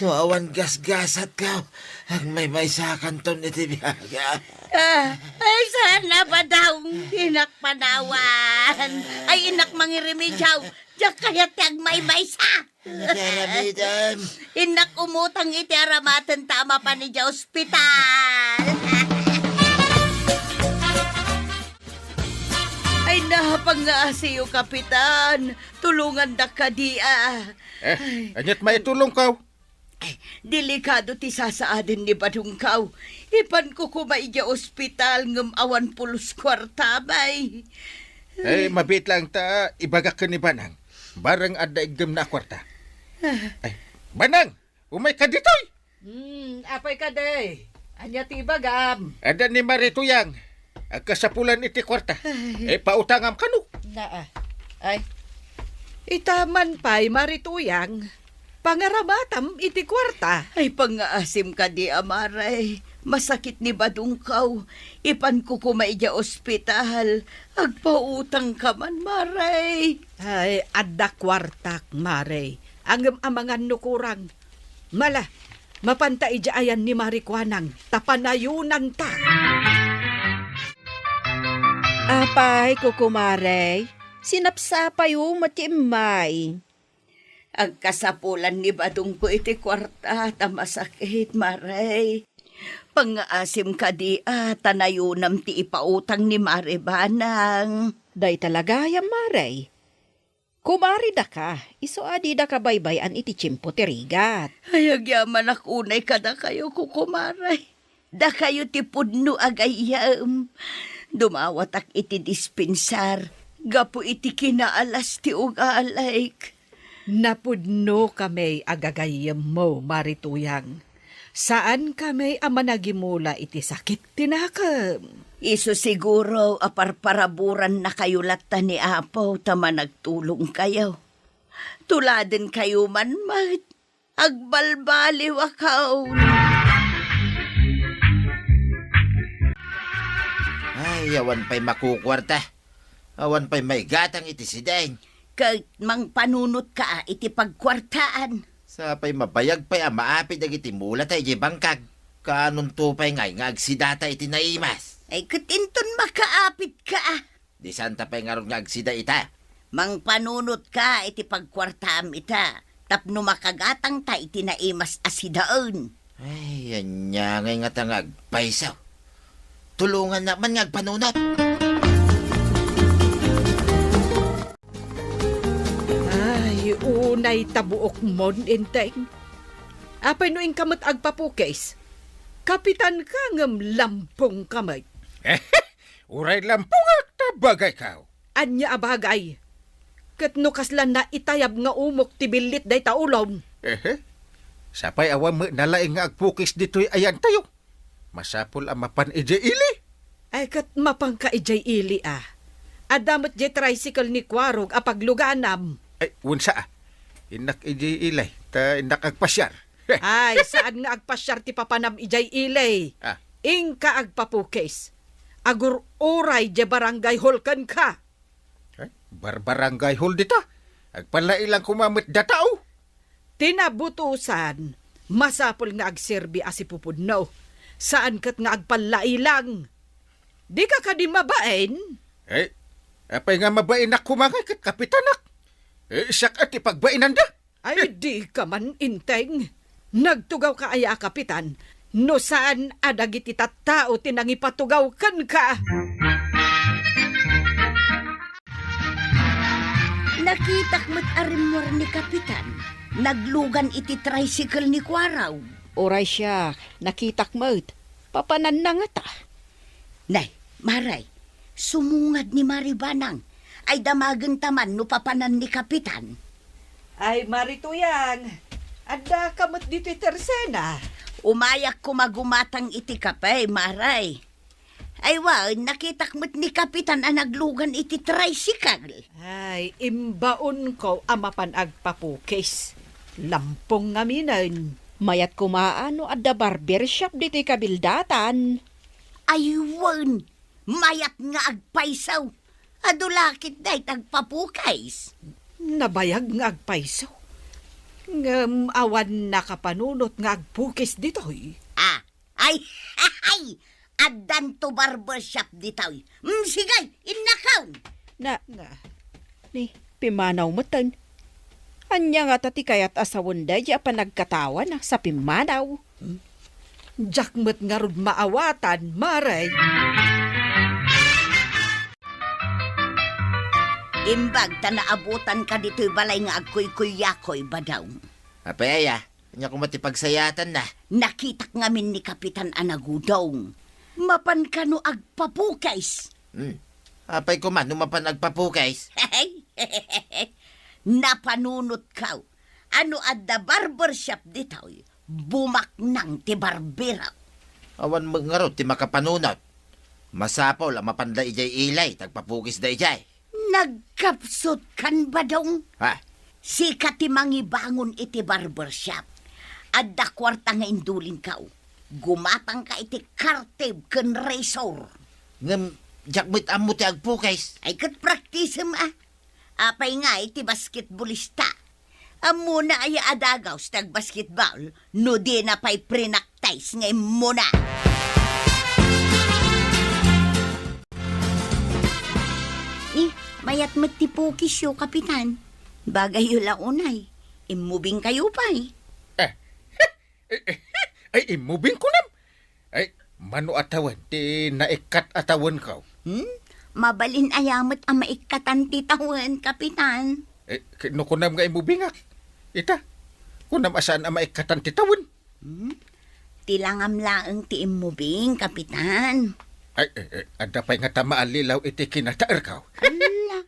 No awan gasgasatko, agmaymaysakanton iti biaga. Ah, ay, saan na, Badong? Innak panawan. Ay, innak mangirimediaw. Diak kayat ti agmaymaysa. Nagarabidan. Innak umutang iti aramaten ta a mapan idiay ospital. Ay, napangaasiyo, Kapitan. Tulongandak kadi, a. Eh, aniat maitulongko? Ay, delikado ti sasaaden ni Badongko. Ipanko koma idiay ospital ngem awan pulos kuarta, bay. Eh, mabiit laeng ta ibagak ken ni Banang. Bareng adda iggemna a kuarta. Ah. Ay, Banang! Umayka ditoy! Hmm, apay kadi? Ania ti ibagam? Adda ni Mare Tuyang. Agkasapulan iti kuarta. Ay. Eh, pautangam kano. Naa. Ay. Ita man pay, Mare Tuyang. Pangaramatam iti kuarta. Ay, pangngaasim kadi a, Mare. Masakit ni Badongko. Ipanko koma idiay ospital. Agpautangka man, Mare. Ay, adda kuartak, Mare. Ngem amangan no kurang. Mala, mapanta idiay ayan ni Mare Kuanang, ta panayonanta. Apay, kukumare, sinapsapayo met ti immay. Agkasapulan ni Badongko iti kuarta ta masakit, Mare. Pangngaasim kadi a ta nayonam ti ipautang ni Mare Banang. Dayta la gayam, Mare. Kumare daka, isu a didaka baybay-an iti tiempo ti rigat. Ay, agyamanak unay kadakayo, kukumare. Dakayo ti pudno a gayyem. Dumawatak iti dispensar gapu iti kinaalas ti ugalaek. Napudno kami a gagayyemmo, Mare Tuyang. Saan kami a managimula iti sakit ti nakem. Isu siguro a parparaburannakayo latta ni Apo ta managtulongkayo. Tuladenkayo man met, agbalbaliwakaw. Ay, awan pay makukuarta. Awan pay maigatang iti sidaen. Ket mangpanunotka iti pagkuartaan. Sapay mabayag pay a maapid dagiti mulata idiay bangkag. Kaanonto pay ngay nga agsidata iti naimas? Ay, ket inton makaapidka. Di saanta pay ngarud nga agsida ita? Mangpanunotka iti pagkuartaam ita, tapno makagatangta iti naimas a sidaen. Ay, ania ngay ngata nga agpayso? Tulongannak man nga agpanunot. Ay, unay ta buokmon, Enteng. Apay no inka met agpapukis? Kapitanka ngem lampongka met. Uray lampongak ta bagaykaw. Ania a bagay? Ket no kasla naitayab nga umok ti billit dayta ulom? Ehe. Sapay awan met nalaing nga agpukis ditoy ayantayo. Masapul a mapan idiay ili. Ay, ket mapanka idiay ili, a. Adda met diay tricycle ni Kuarog a pagluganam. Ay, wensa, a. Innak idiay ili, ta innak agpasiar. Ay, saan nga agpasiar ti papanam idiay ili. Ah. Inka agpapukis. Agur-uray diay barangay hall kenka. Ay, barbarangay hall dita. Agpalailangko met datao. Ti nabutosan, masapul nga agserbi a sipupudno. Saan ket nga agpallailang. Dika kadi mabain? Ay, apay nga mabainak koma ngay ket kapitanak? Eh, siak a ti pagbainanda. Ay, dika man, Enteng. Nagtugawka aya a kapitan, no saan a dagiti tattao ti nangipatugaw kenka? Nakitak met a rimmuar ni Kapitan. Naglugan iti tricycle ni Kuarog. Uray siak, nakitak met. Papananna ngata. Nay, Mare, sumungad ni Mare Banang. Ay, damagenta man no papanan ni Kapitan. Ay, Mare Tuyang, addaka met ditoy tersena? Umayak koma gumatang iti kape, Mare. Ay, wen, nakitak met ni Kapitan a naglugan iti tricycle. Ay, imbaonko a mapan agpapukis. Lampong ngaminen. Mayat koma a no adda barber shop ditoy kabildatan. Ay, wen, mayat nga agpayso. Adu la ketdi ti agpapukis. Nabayag nga agpayso. Ngem awan nakapanunot nga agpukis ditoy. Ah, ay, ay, addanto barbershop ditoy. Mm, sige, innakon. Na, Na. Ni, pimmanaw metten. Ania ngata ti kayat a sawen daydi a panagkatawana sa pimmanaw? Hmm? Diak met ngarud maawatan, Mare. Imbag ta naabutanka ditoy balay nga agkuykuyakoy, Badong. Apay aya? Ania koma ti pagsayaatanna? Nakitak ngamin ni Kapitan a nagudong. Mapan kano agpapukis? Hmm. Apay koma no mapan agpapukis? Napanunotko a no adda barbershop ditoy, bumaknang ti barbero. Awan met ngarud ti makapanunot. Masapul a mapanda idiay ili, ta agpapukisda idiay. Nagkapsutkan, Badong? Ha? Sika ti mangibangon iti barbershop. Adda kuarta nga indulingko. Gumatangka iti kartib ken razor. Ngem, diak met ammo ti agpukis. Ay, ket praktisem, a. Apay ngay ti basketbolista? Ammona aya a dagaws ti agbasketball no dina pay prinaktis nga immuna? Ni, mayat met ti pukisyo, Kapitan. Bagayyo la unay. Immubingkayo pay. Eh, Ay, ay, immubing kunam? Ay, mano a tawen ti naikkat a tawenko? Hmm? Mabalin aya met a maikkatan ti tawen, Kapitan? Eh, k-, no kunam nga immubingak, ita, kunam a saan a maikkatan ti tawen? Hmm? Ti langam laeng ti immubing, Kapitan. Ay, eh, eh, adda pay ngata maallilaw iti kinataerko? Ala,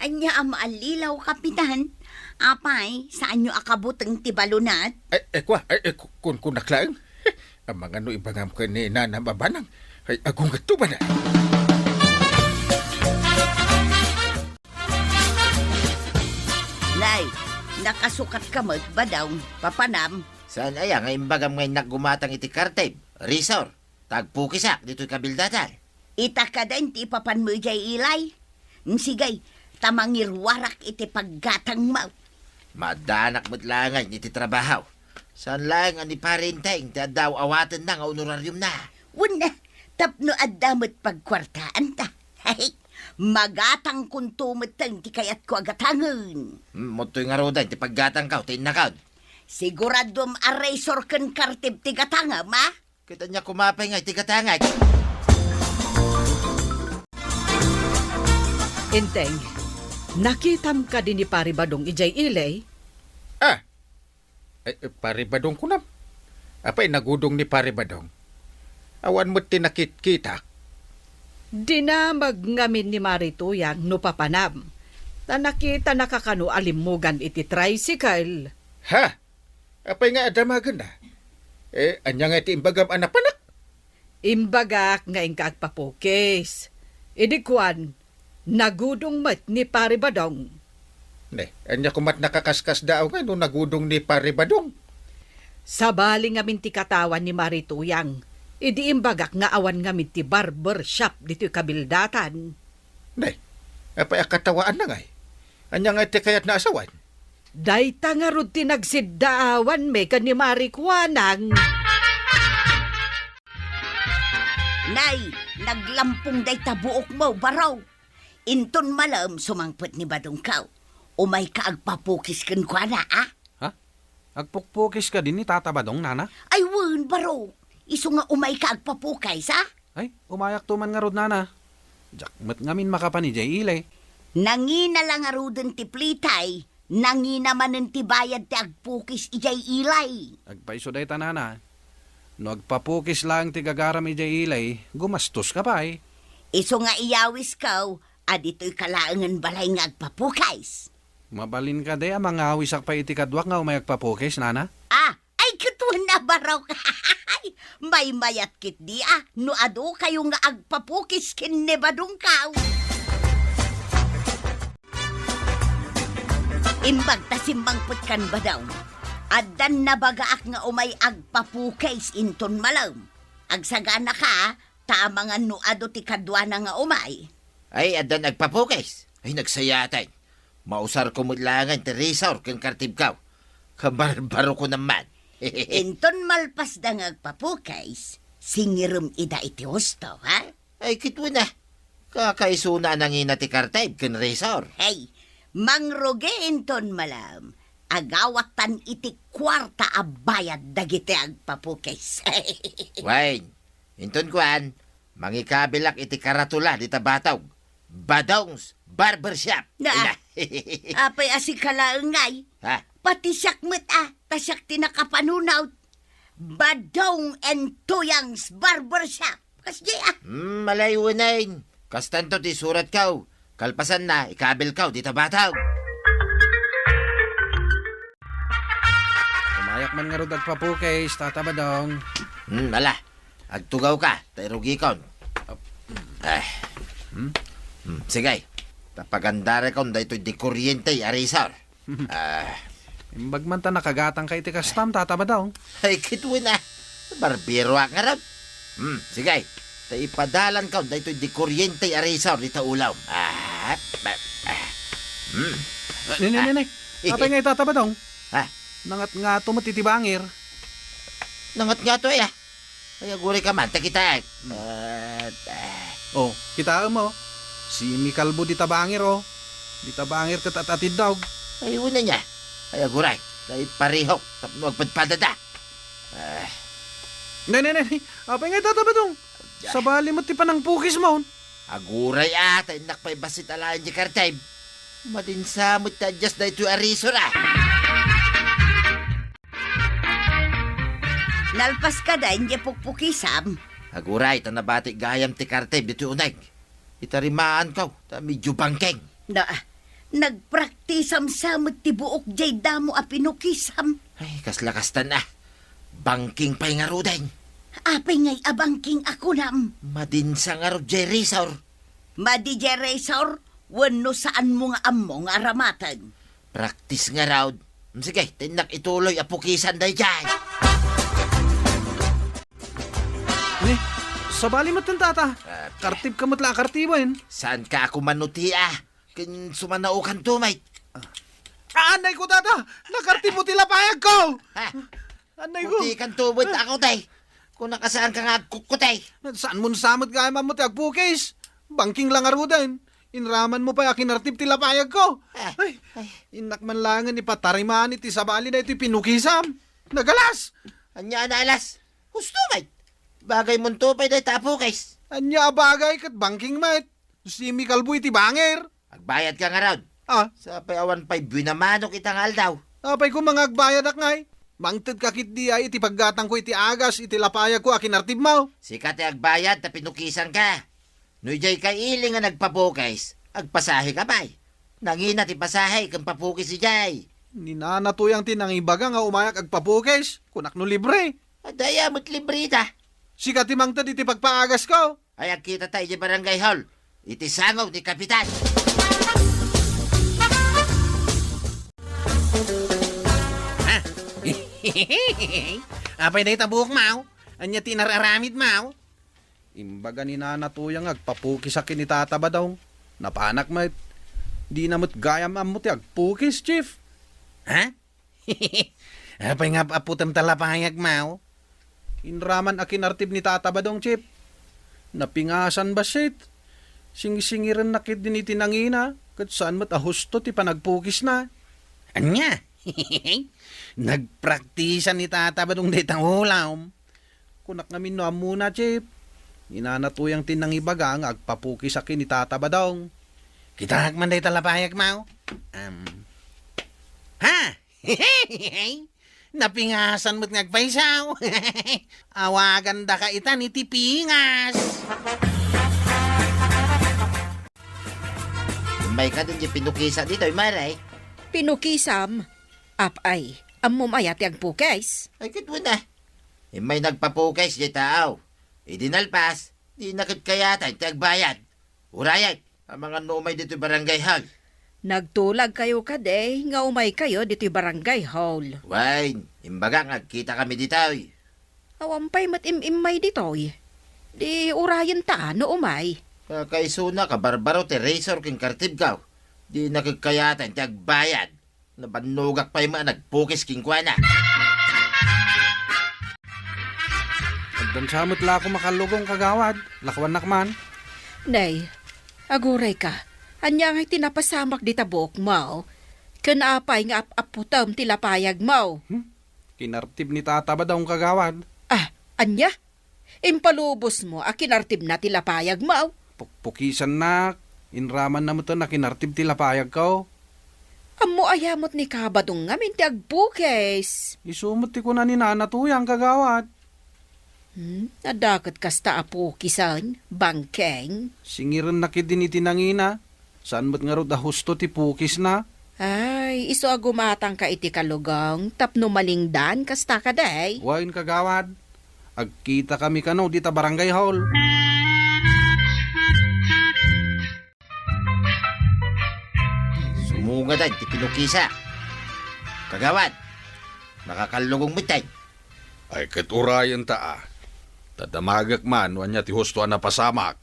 ania a maallilaw, Kapitan? Apay, saanyo a kabuteng ti balonat? Ay, eh, kua, ay, eh, ku-, kun-, kunak laeng. Amangan no ibagam ken ni Nanam a Banang. Ay, agungetto ba na? Nay, nakasukatka met, Badong, papanam. Saan aya nga imbagam nga innak gumatang iti kartib, razor, ta agpukisak ditoy kabildatan? Ita kadi ti ipapanmo idiay ili? Mm, sige, ta mangirwarak iti paggatangmo. Maaddanak met laengen iti trabaho. Saan laeng a ni Pare Enteng ti adda awatenna nga honorariumna. Wen, tapno adda met pagkuartaanta. Magatangkonto metten ti kayatko a gatangen. Hmm, mo toy ngaruden ti paggatangko, ti innakon. Siguraduem a razor ken kartib ti gatangem, a? Ket ania koma pay ngay ti gatangek? Enteng, nakitam kadi ni Pare Badong idiay ili? Ah, eh, eh, Pare Badong kunam? Apay, nagudong ni Pare Badong? Awan met ti nakitkitak. Dinamag ngamin ni Mari Tuyang no papanam. Ta nakitanaka kano a limmugan iti tricycle. Ha? Apay nga adda magenna? Eh, ania nga ti imbagam a napanak? Imbagak nga inka agpapukis. Idi kuan, nagudong met ni Pare Badong. Ne, ania komat nakakaskasdaaw nga no nagudong ni Pare Badong? Sabali ngamin ti katawan ni Mari Tuyang. Idi imbagak nga awan ngamin ti barber shop ditoy kabildatan. Nay, apay a katawaanna ngay? Ania nga ti kayatna a sawen? Dayta ngarud ti nagsiddaawanmi ken ni Mari Kuanang. Nay, naglampong dayta buokmo, baro. Inton malem, sumangpet ni Badongko. Umayka agpapukis kenkuana, a? Ha? Agpukpukis kadi ni Tata Badong, nana? Ay wen, baro. Isu nga umayka agpapukis, a? Ay, umayakto man ngarud, nana. Diak met ngamin makapan idiay ili. Nangina la ngaruden ti plitay, nangina manen ti bayad ti agpukis idiay ili. Agpayso dayta, nana. No agpapukis laeng ti gagaram idiay ili, gumastoska pay. Isu nga iyawisko a ditoyka laengen balay nga agpapukis. Mabalin kadi a mangawisak pay iti kaduak nga umay agpapukis, nana? Ah, ay, ket wen a, barok. Maymayat ketdi a no adukayo nga agpapukis ken ni Badongko. Imbag ta simmangpet kan Badong, addan nabagaak nga umay agpapukis inton malem. Agsaganaka, ta amangan no adu ti kaduana nga umay. Ay, addan agpapukis. Ay, nagsayaten. Mausarko met laengen ti razor ken kartibko. Kabarbaroko naman. Inton malpasda nga agpapukis, singirem ida iti husto, ha? Ay, ket wen a. Kakaisuna a nangina ti kartib ken razor. Hey, mangrugi inton malem. Agawattan iti kuarta a bayad dagiti agpapukis. Wen, inton kuan, mangikabilak iti karatula dita batog. Badong's Barbershop. Na, ina. Apay a sika laeng ngay? Ha? Pati siak met a, ta siak ti nakapanunot. Badong and Tuyang's Barbershop. Kasdi a. Hmm, malay unayen. Kastanto ti suratko. Kalpasanna, ikabilko dita batog. Umayak man ngarud agpapukis, Tata Badong. Hmm, ala. Agtugawka, ta irugikon. Ap- Eh. Hmm? Hmm, sige. Ta pagandarekon daytoy di kuryente a razor. Ah. Imbag man ta nakagatangka iti kastam, Tata Badong. Ay, ket wen a. Barberoak ngarud. Hmm, sige. Ta ipadalanko daytoy di kuryente a razor dita ulom. Ah, ah, ah. Hmm. Ah, ne, ne, ne, ne. Ah. Apay nga ita, Tata Badong? Ha? Nangatngato met iti bangir. Nangatngato, aya? Ay, agurayka man, ta kitaek. Hmm. Ah, ah. Oh, kitaem, oh. Simikalbo dita bangir, oh. Dita bangir ket at-atiddog. Ay, wen a. Ay, aguray. Ay, parihok. Tapno agpadpadada. Ah. Ne, ne, ne, ne. Apay nga ita, Tata Badong? Ah. Sabali met ti panangpukismon. Aguray a, ta innak pay bassit alaen di kartib. Madinsa met ti adjust daytoy a razor a. Nalpas kadi diay pukpukisam? Aguray, ta nabati gayam ti kartib ditoy uneg. Itarimaanko, ta medyo bangking. Na, nagpraktisam sa met ti buok diay damo a pinukisam. Ay, kasla kastan a. Bangking pay ngaruden. Apay ngay a bangking a kunam? Madinsa ngarud diay razor. Madi diay razor, wenno saanmo nga ammo nga aramaten? Practice ngarud. Sige, ta innak ituloy a pukisan daydiay. Ne, Sabali met ken, tata. Ah, kartibka met la a kartiben. Saan ka ako manutia? Ken sumanaokanto met. Ah, anay ko, tata! Nakartibmo ti lapayagko! Ha? Anay ko! Kutikanto met ako, tay. Kuna kasaan ka nga agkukkuti? Saanmo sa met gayam ammo ti agpukis? Bangking la ngaruden. Inramanmo pay a kinartib ti lapayagko. Ah, ay, ay. Innak man laengen ipatariman iti sabali daytoy pinukisam. Nagalas! Ania a naalas? Husto met. Bagaymonto pay dayta a pukis. Ania a bagay ket bangking met. Simikalbo iti bangir. Agbayadka ngarud. Ah? Sapay awan pay buena manok ita nga aldaw. Apay koma nga agbayadak ngay? Mangtedka ketdi ay iti paggatangko iti agas iti lapayagko a kinartibmo. Sika ti agbayad ta pinukisanka. No idiay ka ili nga nagpapukis, agpasaheka pay. Nangina ti pasahe ken papukis idiay. Ni Nana Tuyang ti nangibaga nga umayak agpapukis. Kunak no libre. Adda aya met libre ita. Sika ti mangted iti pagpaagasko. Ay, agkitata idiay barangay hall iti sango ni Kapitan. Ha? Apay dayta buokmo? Ania ti inar-aramidmo? Imbaga ni Nana Tuyang nga agpapukisak ken ni Tata Badong. Napanak met. Dina met gayam ammo ti agpukis, Chief. Ha? Apay nga ap-aputem ta lapayagmo? Inraman a kinartib ni Tata Badong, Chief. Napingasan bassit. Singsingirenna ketdin iti nangina, ket saan met a husto ti panagpukisna. Ania? Nagpraktisan ni Tata Badong dayta ulam. Kunak ngamin no ammona, Chief. Ni Nana Tuyang ti nangibaga nga agpapukisak ken ni Tata Badong. Kitaek man dayta lapayagmo? Am. Ha? Napingasan met nga agpayso. Awagandaka itan iti pingas. Immay kadi ti pinukisa ditoy, Mare? Pinukisam? Apay, ammom aya ti agpukis? Ay, ket wen a. Immay nagpapukis ti tao. Idi nalpas, dina ket kayatan ti agbayad. Urayek, amangan no umay ditoy barangay hall. Nagtulagkayo kadi nga umaykayo ditoy barangay hall. Wen, imbagak nga agkitakami ditoy. Awan pay met im-immay ditoy. Di urayenta no umay. Kakaisuna, kabarbaro ti razor ken kartibko. Dina ket kayatan ti agbayad. Nabannogak pay met a nagpukis kenkuana. Addan sa met la ako makallugong, kagawad. Lakuannak man. Nay, agurayka. Ania ngay ti napasamak dita buokmo? Ken apay nga ap-aputem ti lapayagmo? Hmm? Kinartib ni Tata Badong, kagawad. Ah, ania? Impalubosmo a kinartibna ti lapayagmo? Pukpukisannak. Inramanna met a kinartib ti lapayagko. Ammo aya met ni Kabadong ngamin ti agpukis? Isu met ti kuna ni Nana Tuyang, kagawad. Hmm, adda ket kasta a pukisen, bangkeng. Singirenna ketdin iti nangina. Saan met ngarud a husto ti pukisna? Ay, isu a gumatangka iti kalugong tapno malingdan kasta kadi? Wen, kagawad. Agkitakami kano dita barangay hall. Sumungadan ti pinukisak. Kagawad, makakallugong metten. Ay, ket urayenta a. Ta damagek man no ania ti husto a napasamak.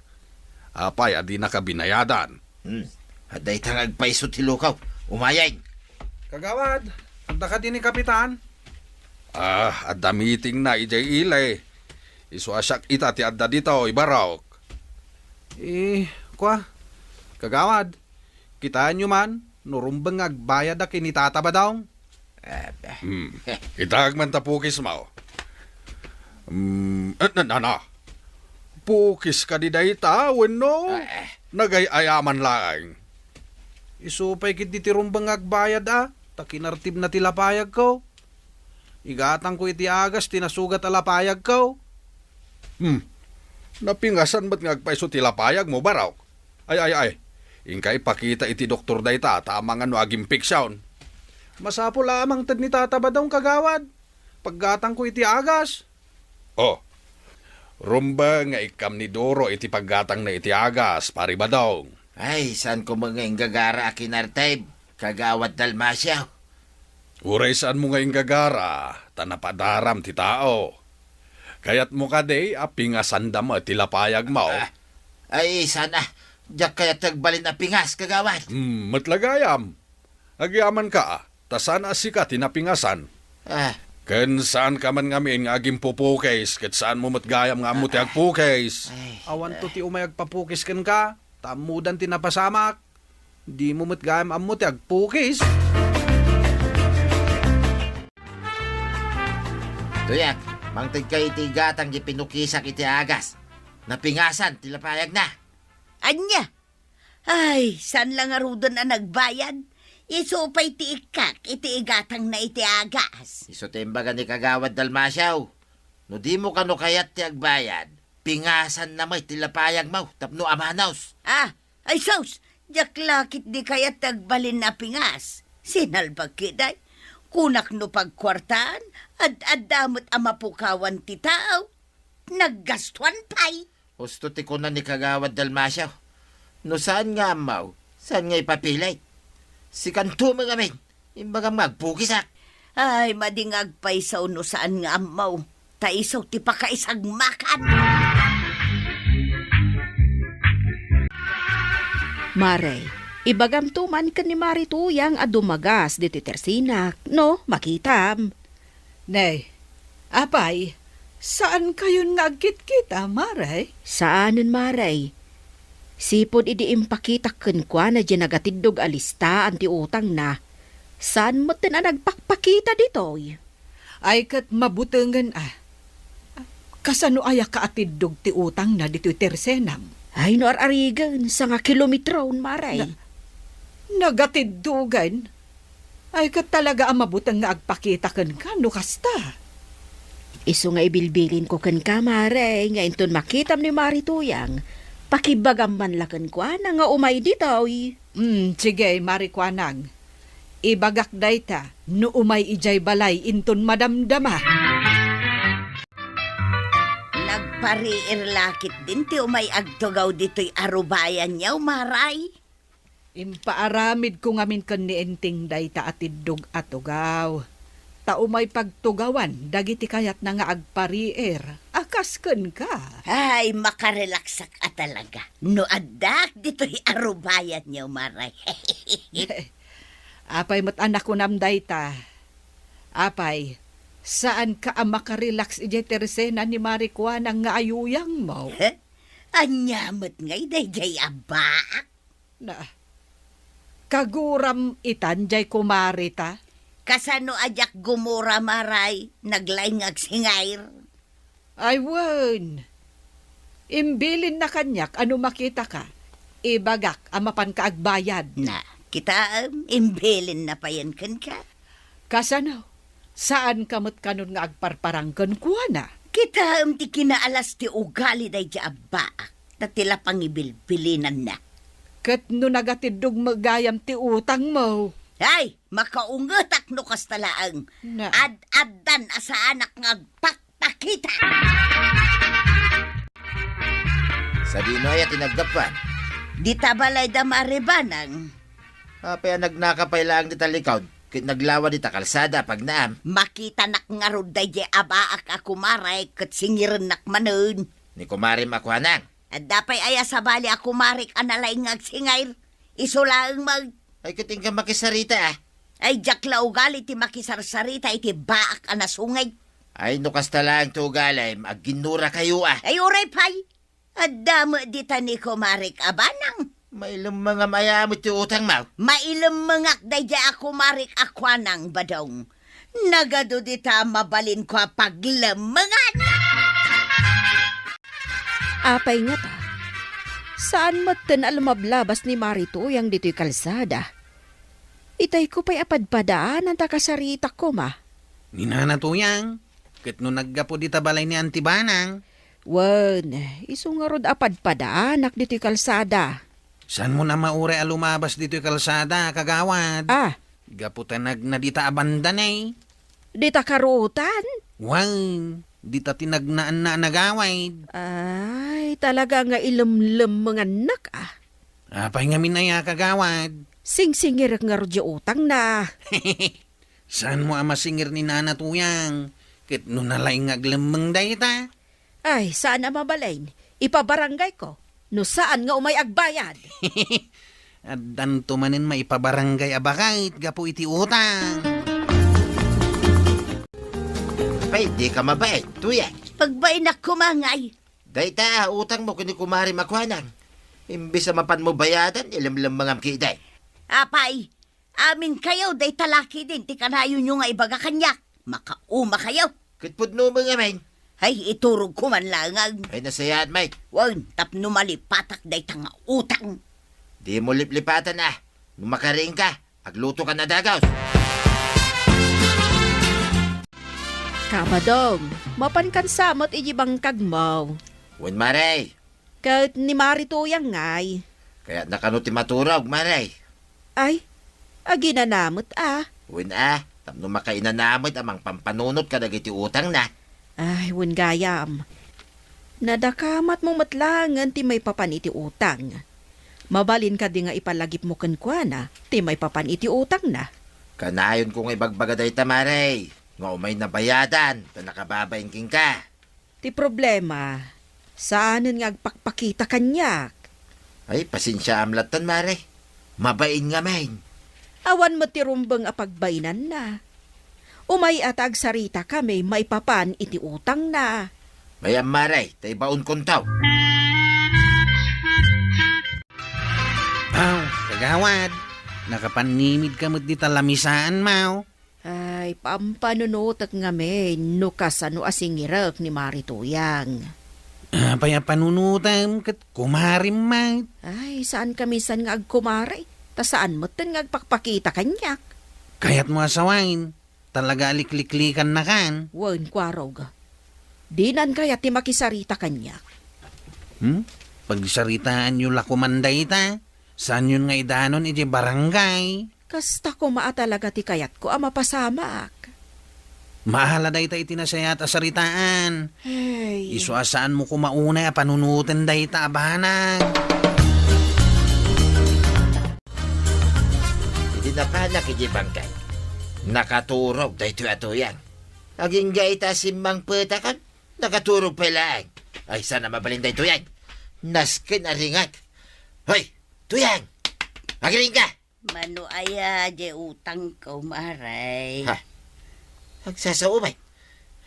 Apay a dinaka binayadan? Hmm. Adda ita nga agpayso ti lukaw. Umayen. Kagawad, adda kadi ni Kapitan? Ah, adda meetingna idiay ili. Isu a siak ita ti adda ditoy, barok. Eh, kua, kagawad, kitaenyo man no rumbeng nga agbayad a ken ni Tata Badong. Ah, hmm. Itaek man ta pukismo. Hmm, eh, na, na, na. Pukis kadi dayta, wenno? Ah, eh. Nagay-ayaman laeng. Isu pay ketdi ti rumbeng nga agbayad a, ta kinartibna ti lapayagko. Igatangko iti agas ti nasugat a lapayagko. Hmm. Napingasan met nga agpayso ti lapayagmo, barok. Ay, ay, ay. Inka ipakita iti doktor dayta, ta amangan no aginpeksion. Masapul a mangted ni Tata Badong, kagawad. Paggatangko iti agas. Oh. Rumbeng nga ikkam ni Duro iti paggatangna iti agas, Pari Badong. Ay, saanko met nga inggagara a kinartib, Kagawad Dalmacio. Uray saanmo nga inggagara, ta napadaram ti tao. Kayatmo kadi a pingasanda met ti lapayagmo? Ah, ay, saan a. Diak kayat ti agbalin a pingas, kagawad. Hmm, met la gayam. Agyamanka, ta saan a sika ti napingasan. Ah. Ken saanka man ngamin nga agimpupukis, ket saanmo met gayam nga ammo ti agpukis. Ay. Awanto ti umay agpapukis kenka, ta ammodan ti napasamak. Dimo met gayam ammo ti agpukis. Tuyak, mangtedka iti igatang ti pinukisak iti agas. Napingasan ti lapayagna. Ania? Ay, saan la ngaruden a nagbayad? Isu pay ti ikkak iti igatangna iti agas. Isu ti imbaga ni Kagawad Dalmacio. No dimo kano kayat ti agbayad, pingasanna met ti lapayagmo tapno amanos. Ah, ay sus! Diak la ketdi kayat ti agbalin a pingas. Sinalbag ketdi. Kunak no pagkuartaan, ad-adda met a mapukawan ti tao. Naggastuan pay. Husto ti kuna ni Kagawad Dalmacio. No saan nga ammo, saan nga ipapilit? Sikanto met ngamin, imbagam nga agpukisak. Ay, madi nga agpayso no saan nga ammo. Ta isu ti pakaisagmakan. Mare, ibagamto man ken ni Mari Tuyang a dumagas ditoy tersenak, no, makitam. Nay, apay, saankayon nga agkitkita, Mare? Saanen, Mare. Sipud idi impakitak kenkuana diay nagatiddog a listaan ti utangna, saan metten a nagpakpakita ditoy. Ay, ket mabutengen a. Kasano aya kaatiddog ti utangna ditoy tersenam? Ay, no ar-arigen, sanga kilometron, Mare. Na-, nagatiddogen? Ay, ket talaga a mabuteng nga agpakita kenka no kasta. Isu nga ibilbilinko kenka, Mare, nga inton makitam ni Mari Tuyang, pakibagam man la kenkuana nga umay ditoy. Hmm, sige, Mari Kuanang. Ibagak dayta no umay idiay balay inton madamdama. Nagpariir la ketdin ti umay agtugaw ditoy arubayanyo, Mare. Impaaramidko ngamin ken ni Enteng dayta a tiddog a tugaw. Ta umay pagtugawan dagiti kayatna nga agpariir a kas kenka. Ay, makarelaksak a talaga no addak ditoy arubayanyo, Mare. Apay met a nakunam dayta? Apay, saanka a makarelaks idiay tersena ni Mari Kuanang nga ayuyangmo? He? Ania met ngay daydiay a baak? Na, kaguram itan diay kumarita? Kasano a diak gumura, Mare, naglaing nga agsingair? Ay, wen. Imbilinna kaniak a no makitaka, ibagak a mapanka agbayad. Na, kitaem, imbilinna payen kenka. Kasano? Saanka met kanon nga agparparang kenkuana? Kitaem ti kinaalas ti ugali daydiay a baak, ta ti la pangibilbilinanna. Ket no nagatiddog met gayam ti utangmo? Ay, makaungetak no kasta laeng. Na. Ad-addan a saanak nga agpakpakita. Sadino aya ti naggapuan? Dita balay da Mari Banang. Apay a nagnaka pay laeng dita likod, ket naglawa dita kalsada a pagnaam? Makitanak ngarud daydiay a baak a kumare ket singirennak manen. Ni kumarem a kuanang? Adda pay aya sabali a kumarek a nalaing nga agsingair? Isu laeng met. Ay, ket inka makisarita, a. Ay, diak la ugali ti makisarsarita iti baak a nasungit. Ay, no kasta laeng ti ugalem, agginnurakayo, a. Ay, uray pay. Adda met dita ni kumarek a banang. Mailemmengam aya met ti utangmo? Mailemmengak daydiay a kumarek a kuanang, Badong. Nagadu dita mabalinko a paglemmengan. Apay ngata? Saan metten a lumablabas ni Mari Tuyang ditoy kalsada? Itayko pay a padpadaanan ta kasaritak koma. Ni Nana Tuyang, ket no naggapu dita balay ni Anti Banang? Wen, isu ngarud a padpadaanak ditoy kalsada. Saanmon a mauray a lumabas ditoy kalsada, kagawad? Ah. Gapu ta nagna dita a banda ne. Dita karutan? Wen, dita ti nagnaanna a nagawid. Ay, talaga nga ilemlemmengannak, a. Apay ngamin aya, kagawad? Singsingirek ngarud diay utangna. Saanmo a masingir ni Nana Tuyang? Ket no nalaing nga aglemmeng dayta? Ay, saan a mabalin. Ipabarangayko. No saan nga umay agbayad. Addanto manen maipabarangay a baket gapu iti utang. Pay, di ka mabait, Tuyang. Pagbainak koma ngay. Dayta, utangmo ken ni Kumare Makuanang. Imbes a mapanmo bayadan, ilemlemmengam ketdi. Apay, amin kayo, dayta lakidin ti kanayonyo nga ibaga kaniak. Makauma kayo. Ket pudno met ngamin. Ay, iturogko man laeng. Ay, nasayaat, Mike. Wen, tapno malipatak dayta nga utang. Dimo liplipatan, a. No makariingka, aglutokan a dagus. Kabadong, mapankan sa met iti bangkagmo. Wen, Mare. Ket ni Mari Tuyang ngay. Kayatna kano ti maturog, Mare? Ay, aginana met a. Wen a, tapno makainana met a mangpampanunot kadagiti utangna. Ay, wen gayam. Nadakamatmo met laengen ti maipapan iti utang. Mabalin kadi nga ipalagipmo kenkuana ti maipapan iti utangna? Kanayonko nga ibagbaga dayta, Mare, nga umay nabayadan ta nakababain kenka. Ti problema, saanen nga agpakpakita kaniak. Ay, pasensiaam lattan, Mare. Mabain ngamin. Awan met ti rumbeng a pagbainanna. Umay a ta agsaritakami maipapan iti utangna. Mayam, Mare, ta ibaonkonto. Aw, kagawad, nakapannimidka met dita lamisaanmo. Ay, pampanunotek ngamin no kasano a singirek ni Mari Tuyang. Apay a panunotem ket kumarem met? Ay, saankami san nga agkumare, ta saan metten nga agpakpakita kaniak. Kayatmo a sawen, talaga a likliklikannakan? Wen, kuarog. Dinan kayat ti makisarita kaniak. Hmm? Pagsaritaanyo la koman dayta. Saanyon nga idanon iti barangay? Kasta koma a talaga ti kayatko a mapasamak. Maala dayta iti nasayaat a saritaan. Hey. Isu a saanmo koma unay a panunoten dayta a banag. Idi napanak iti bangkag, nakaturog daytoy a Tuyang. Agingga ita simmangpetakon, nakaturog pay laeng. Ay, saan a mabalin daytoy, ay. Nasken a ringek. Hoy, Tuyang! Agriingka! Mano aya di utangko, Mare? Ha? Agsasao met.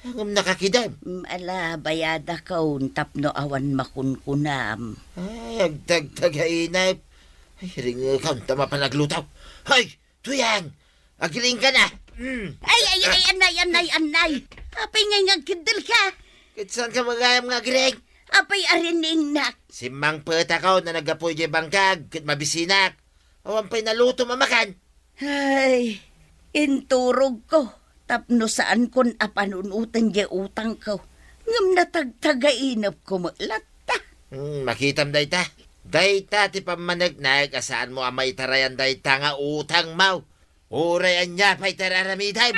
Ngem nakakidem. Mm, ala, bayadakon tapno awan makunkunam. Ay, agtagtagainep. Ay, ringekon ta mapan agluto. Hoy, Tuyang! Agriingka na! Mm. Ay, ay, ay, anay, anay, anay! Apay ngay nga agkeddel ka? Ket saan ka magayam nga agriing? Apay ariningnak? Simmangpetakon a naggapu idiay bangkag ket mabisinak. Awan pay nalutom a makan. Ay, inturogko tapno saankon a panunoten diay utangko. Ngem natagtagainepko met latta. Hmm, makitam dayta. Dayta ti pammaneknek a saanmo a maitarayan dayta nga utangmo. Uray ania pay ti ar-aramidem.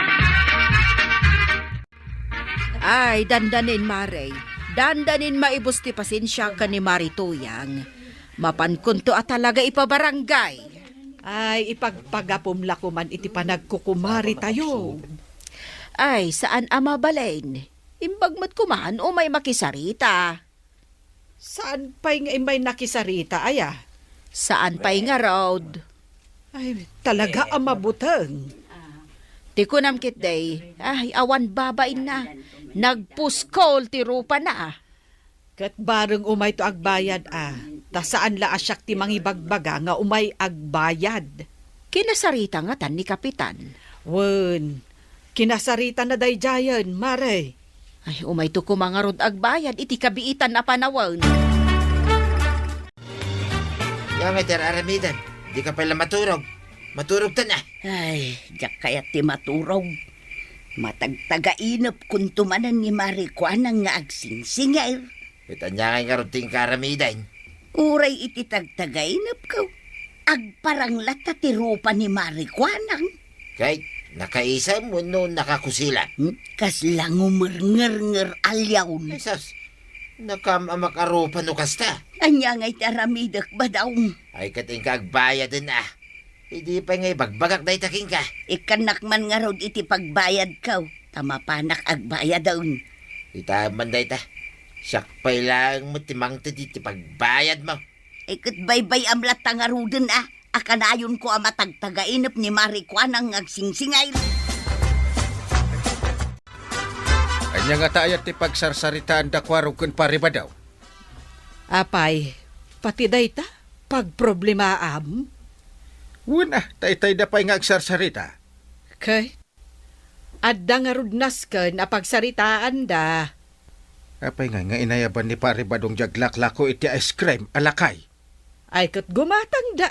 Ay, dandanin, Mare. Dandanin maibus ti pasensiak ken ni Mari Tuyang. Mapankonto a talaga ipabarangay. Ay, ipagpagapum la koman iti panagkukumaritayo. Ay, saan a mabalin. Imbag met koman umay makisarita. Saan pay nga immay nakisarita, aya? Saan pay ngarud? Ay, talaga a mabuteng. Ti kunam ketdi, ay, awan babainna. Nagpuskol ti rupana. Ket bareng umayto agbayad a, ta saan la a siak ti mangibagbaga nga umay agbayad. Kinasarita ngatan ni Kapitan. Wen, kinasarita na daydiayen, Mare. Ay, umayto koma ngarud agbayad iti kabiitan a panawen. Ania ngay ti ar-aramidem? Dika pay la maturog. Maturogtan a. Ay, diak kayat ti maturog. Matagtagainepkonto manen ni Mari Kuanang nga agsingsingir. Ket ania ngay ngarud ti inka aramiden? Uray iti tagtagainepko, agparang latta ti rupa ni Mari Kuanang. Kay, nakaisem wenno nakakusilam? Hmm? Kasla ngumerngernger a liawn. Ay, sus. Nakaam-amak a rupa no kasta. Ania ngay ti aramidek, Badong? Ay, ket inka agbayaden a. Idi pay nga ibagbagak dayta kenka. Ikkannak man ngarud iti pagbayadko. Ta mapanak agbayad, a, un. Ita man dayta. Siak pay laeng met ti mangted iti pagbayadmo. Ay, ket baybay-am latta ngaruden, a, a kanayonko a matagtagainep ni Mari Kuanang nga agsingsingir. Ania ngata aya ti pagsarsaritaanda, Kuarog ken Pari Badaw? Apay, pati dayta, pagproblemaam? Wen, a, ta itayda pay nga agsarsarita. Ket, adda ngarud nasken a pagsaritaanda. Apay ngay nga inayaban ni Pari Badong diay aglaklako iti ice cream a lakay? Ay, ket gumatangda.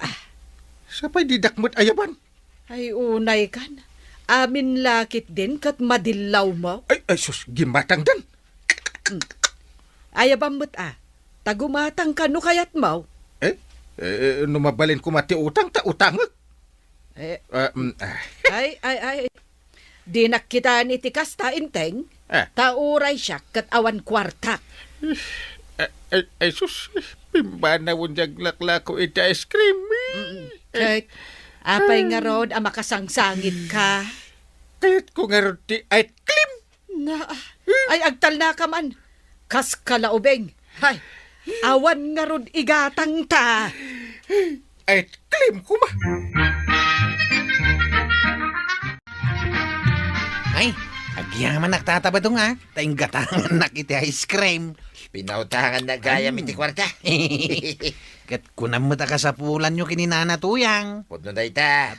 Sapay didak met ayaban? Ay, unay kan. Amin la ketdin ket madillawmo. Ay, ay, sus, gimatangdan. Mm. Ayabam met, a. Ta gumatangka no kayatmo. Eh? Eh, no mabalin koma ti utang, ta utangek. Eh. Ah, mm, ah. Ay, ay, ay. Dinak kitaen iti kasta, Enteng. Ah. Ta uray siak ket awan kuarta. Eh, eh, ay, sus, pimbanawen diay aglaklako iti ice cream. Mm-mm. Ket, apay ngarud a makasangsangitka? Kayatko ngarud ti ice cream. Na, ay, agtalnaka man. Kas kalaubing. Hay, awan ngarud igatangta. Ice cream koma. Ay, agyamanak, Tata Badong, a, ta inggatangannak iti ice cream. Pinautangannak gayam iti kuarta. Ket kunam met a kasapulanyo ken ni Nana Tuyang. Pudno dayta.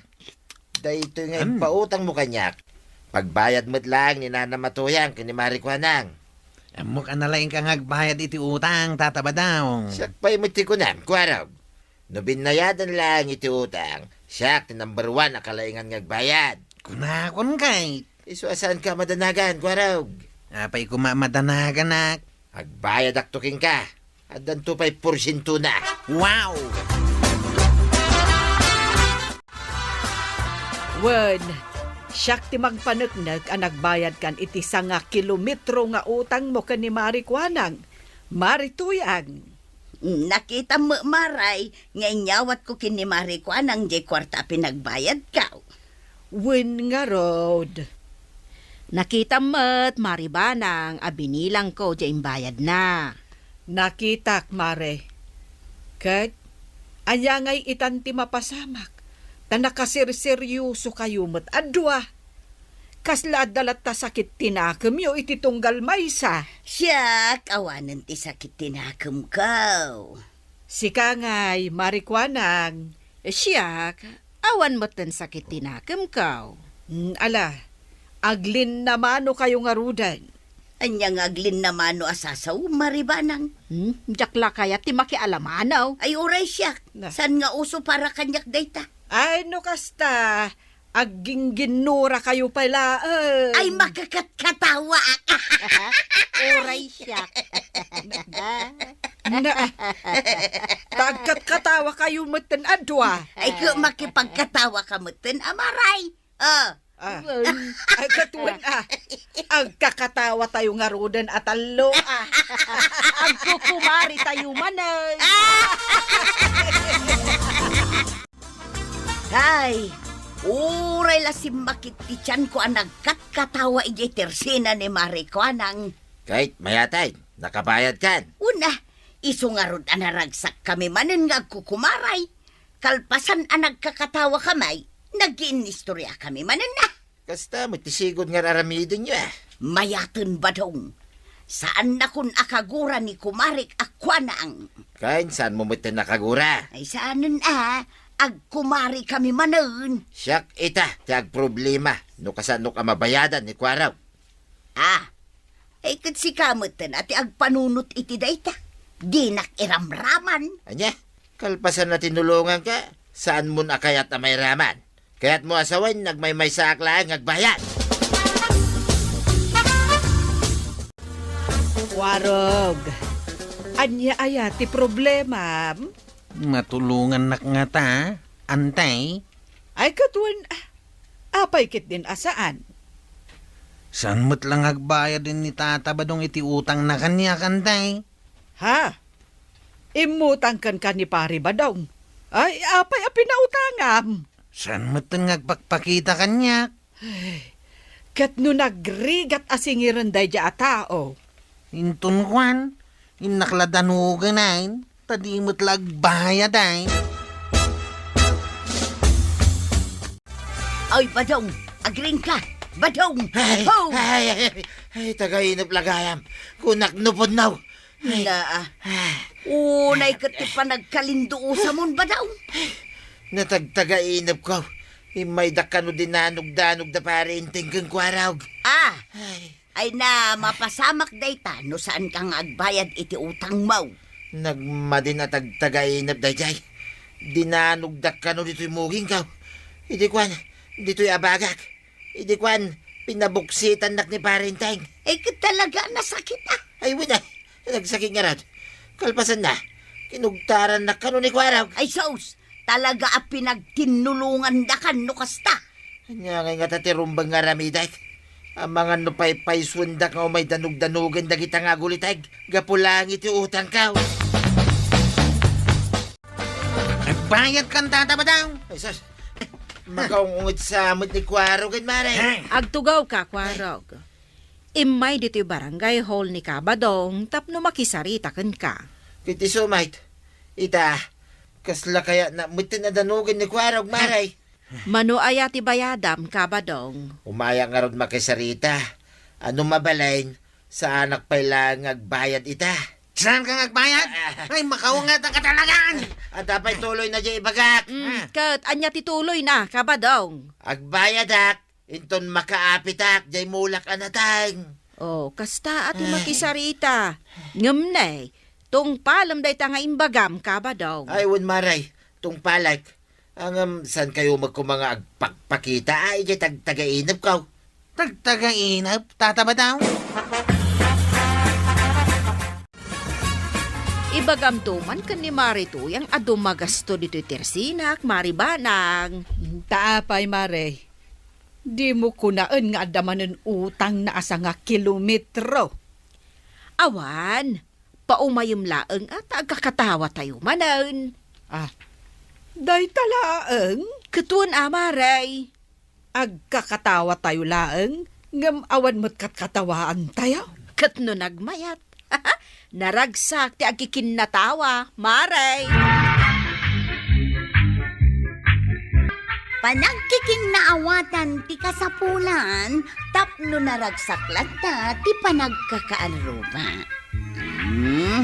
Daytoy nga impautangmo kaniak, pagbayad met laeng ni Nanam a Tuyang ken ni Mari Kuanang. Ammok a nalaingka nga agbayad iti utang, Tata Badong. Siak pay met ti kunam, Kuarog. No binnayadan laeng iti utang, siak ti number one a kalaingan nga agbayad. Kunakon kay. Isu a saanka a madanagan, Kuarog. Apay koma a madanaganak? Agbayadakto kenka. Addanto pay porsientona. Wow! Wen, siak ti mangpaneknek a nagbayadkan iti sanga kilometro nga utangmo ken ni Mari Kuanang, Mari Tuyang. Nakitam met, Maray, nga inyawatko ken ni Mari Kuanang diay kuarta a pinagbayadko. Wen ngarud. Nakitam met, Mari Banang, a binilangko diay imbayadna. Nakitak, Mare. Ket, ania ngay itan ti mapasamak? Ta nakaserseryosokayo met a dua. Kasla adda latta sakit ti nakemyo iti tunggal maysa? Siak, awanen ti sakit ti nakemko. Sika ngay, Mari Kuanang. Siak, awan metten sakit ti nakemko. Mm, ala, aglinnamanokayo ngaruden. Ania nga aglinnamano a sasaw, Mari Banang? Hmm, diak la kayat ti makialamano. Ay, uray siak. Na. Saan nga uso para kaniak dayta? Ay, no kasta, aggingginnurakayo pay laeng. Ay, makakatkatawa. Uray siak. Na, ta agkatkatawakayo metten a dua. Ay, ko makipagkatawaka metten a Maray. Ah. Ah. Ay, ket wen, a. Agkakatawatayo ngaruden a tallo, a. Agkukumaritayo manen. Hay, uray la simmakit ti tianko a nagkatkatawa idiay tersena ni Mari Kuanang. Ket mayat, nakabayadkan? Una, isu ngarud a naragsakkami manen nga agkukumaray. Kalpasan a nagkakatawakami, nag-iinistoriakami manen a. Kasta met ti sigud nga ar-aramidenyo, a. Mayaten, Badong. Saannakon a kagura ni kumarek a Kuanang. Ken saanmo metten a kagura? Ay, saanen a, agkumarikami manen. Siak ita ti agproblema no kasaanok a mabayadan ni Kuarog. Ah, ay, ket sika metten a ti agpanunot iti dayta. Dinak iramraman. Ania? Kalpasan a tinulonganka, saanmon a kayat a mairaman? Kayatmo a sawen, nagmaymaysaak laeng nga agbayad. Warog, ania aya ti problemam? Matulongannak ngata, Antay? Ay, ket wen, apay ketdin a saan? Saan met la nga agbayad ni Tata Badong iti utangna kaniak, Antay? Ha? Immutang kenka ni Pari Badong? Ay, apay a pinautangam? Saan metten nga agpakpakita kaniak? Ay, Ket no nagrigat a singiren daydiay a tao. Inton kuan, innak la danogen ay, ta di met la agbayad ay. Ay, Badong, agriingka. Badong! Ay, Ho! ay, ay, ay, ay, taga-inep la gayam. Kunak no pudno. Ay. Na, ah. Ay. Unay ket ti panagkalinduosamon, Badong. Natagtaga-inepko. Immaydak kano dinanogdanog da Pare Enteng ken Kuarog. Ah. Ay. Ay na, mapasamak dayta no saanka nga agbayad iti utangmo. Nagmadin a tagtaga-inep daydiay. Dinanogdak kano ditoy mugingko. Idi kuan, ditoy abagak. Idi kuan, pinabuksitannak ni Pare Enteng. Ay, ket talaga, nasakit, ah. Ay, wen, ah. Nagsakit ngarud. Kalpasanna, kinugtarannak kano ni Kuarog. Ay, sus! Talaga a pinagtinnulongandakan no kasta. Ania ngay ngata ti rumbeng nga aramidek? Amangan no paypaysuendak nga umay danogdanogen dagita nga aguliteg gapu laeng iti utangko. Agbayadkan, Tata Badong. Ay, sus. Makaung-unget sa met ni Kuarog, Mare. Agtugawka, Kuarog. Immay ditoy barangay hall ni Kabadong tapno makisarita kenka. Ket isu met, ita, kasla kayatna met ti nadanogen ni Kuarog, Mare. Mano aya ti bayadam, Kabadong? Umayak ngarud makisarita. Ano mabalin, saanak pay laeng nga agbayad ita. Saan ka nga agbayad? Ah. Ay, makaunget ka talaga! Adda pay tuloy na di ibagak. Mm, ket ania ti tuloy na, Kabadong? Agbayadak, inton makaapitak, diay mulak a nateng. Oh, kasta a ti Ah. makisarita. Ngem ne, tungpalem dayta nga imbagam, Kabadong. Ay, wen, Mare, tungpalek. Ngem, saan kayo met koma nga agpakpakita, ay, diay tagtagainepko? Tagtagainep, Tata Badong? Ibagamto man ken ni Mare Tuyang a dumagasto ditoy tersinak, Mare Banang. Ta apay, Mare? Dimo kunaen nga adda manen utangna a sanga kilometro. Awan, paumayem laeng a ta agkakatawatayo manen. Ah, dayta laeng? Ket wen a, Mare. Agkakatawatayo laeng, ngem awan met katkatawaantayo. Ket no nagmayat, naragsak ti agkikinnatawa, Mare. Panagkikinnaawatan ti kasapulan tapno naragsak latta ti panagkakaarruba. Hmm?